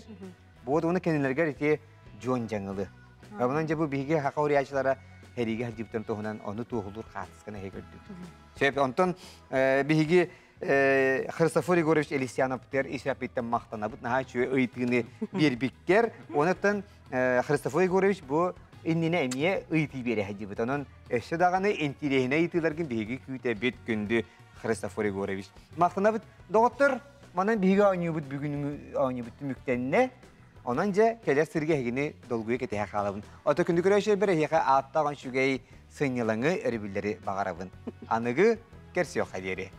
Бу уонна кинилэргэр ити Дьуон Дьаҥылы. Онон дьэ бу биһиги хака уруйааччылара хэриигэ сылдьыбытын туһунан ону туоһулуур хаартысканы эһи көрдүк. Сөп, онтон биһиги Христофор Егорович Елисяновтыгар исэппиттэн махтанабыт наһаа үчүгэй ыйытыыны биэрбиккэр. Онуттан Христофор Егорович бу иннинэ эмиэ ыйытыы биэрэ сылдьыбыт. Онон өссө даҕаны интириэһинэй ыйытыыларгын биһиги күүтэбит күндү Христофор Егорович. Махтанабыт. Доҕоттор, манан биһиги оонньуубут бүгүн оонньуубут түмүктэннэ. Онон дьэ, кэлэр сырга эһигини долгуйа кэтэһэ хаалабын. Ото күндү көрөөччүлэрбэр эһиэхэ ааттаах үчүгэй сынньалаҥы өрөбүллэри баҕарабын. Аныгы көрсүөххэ диэри.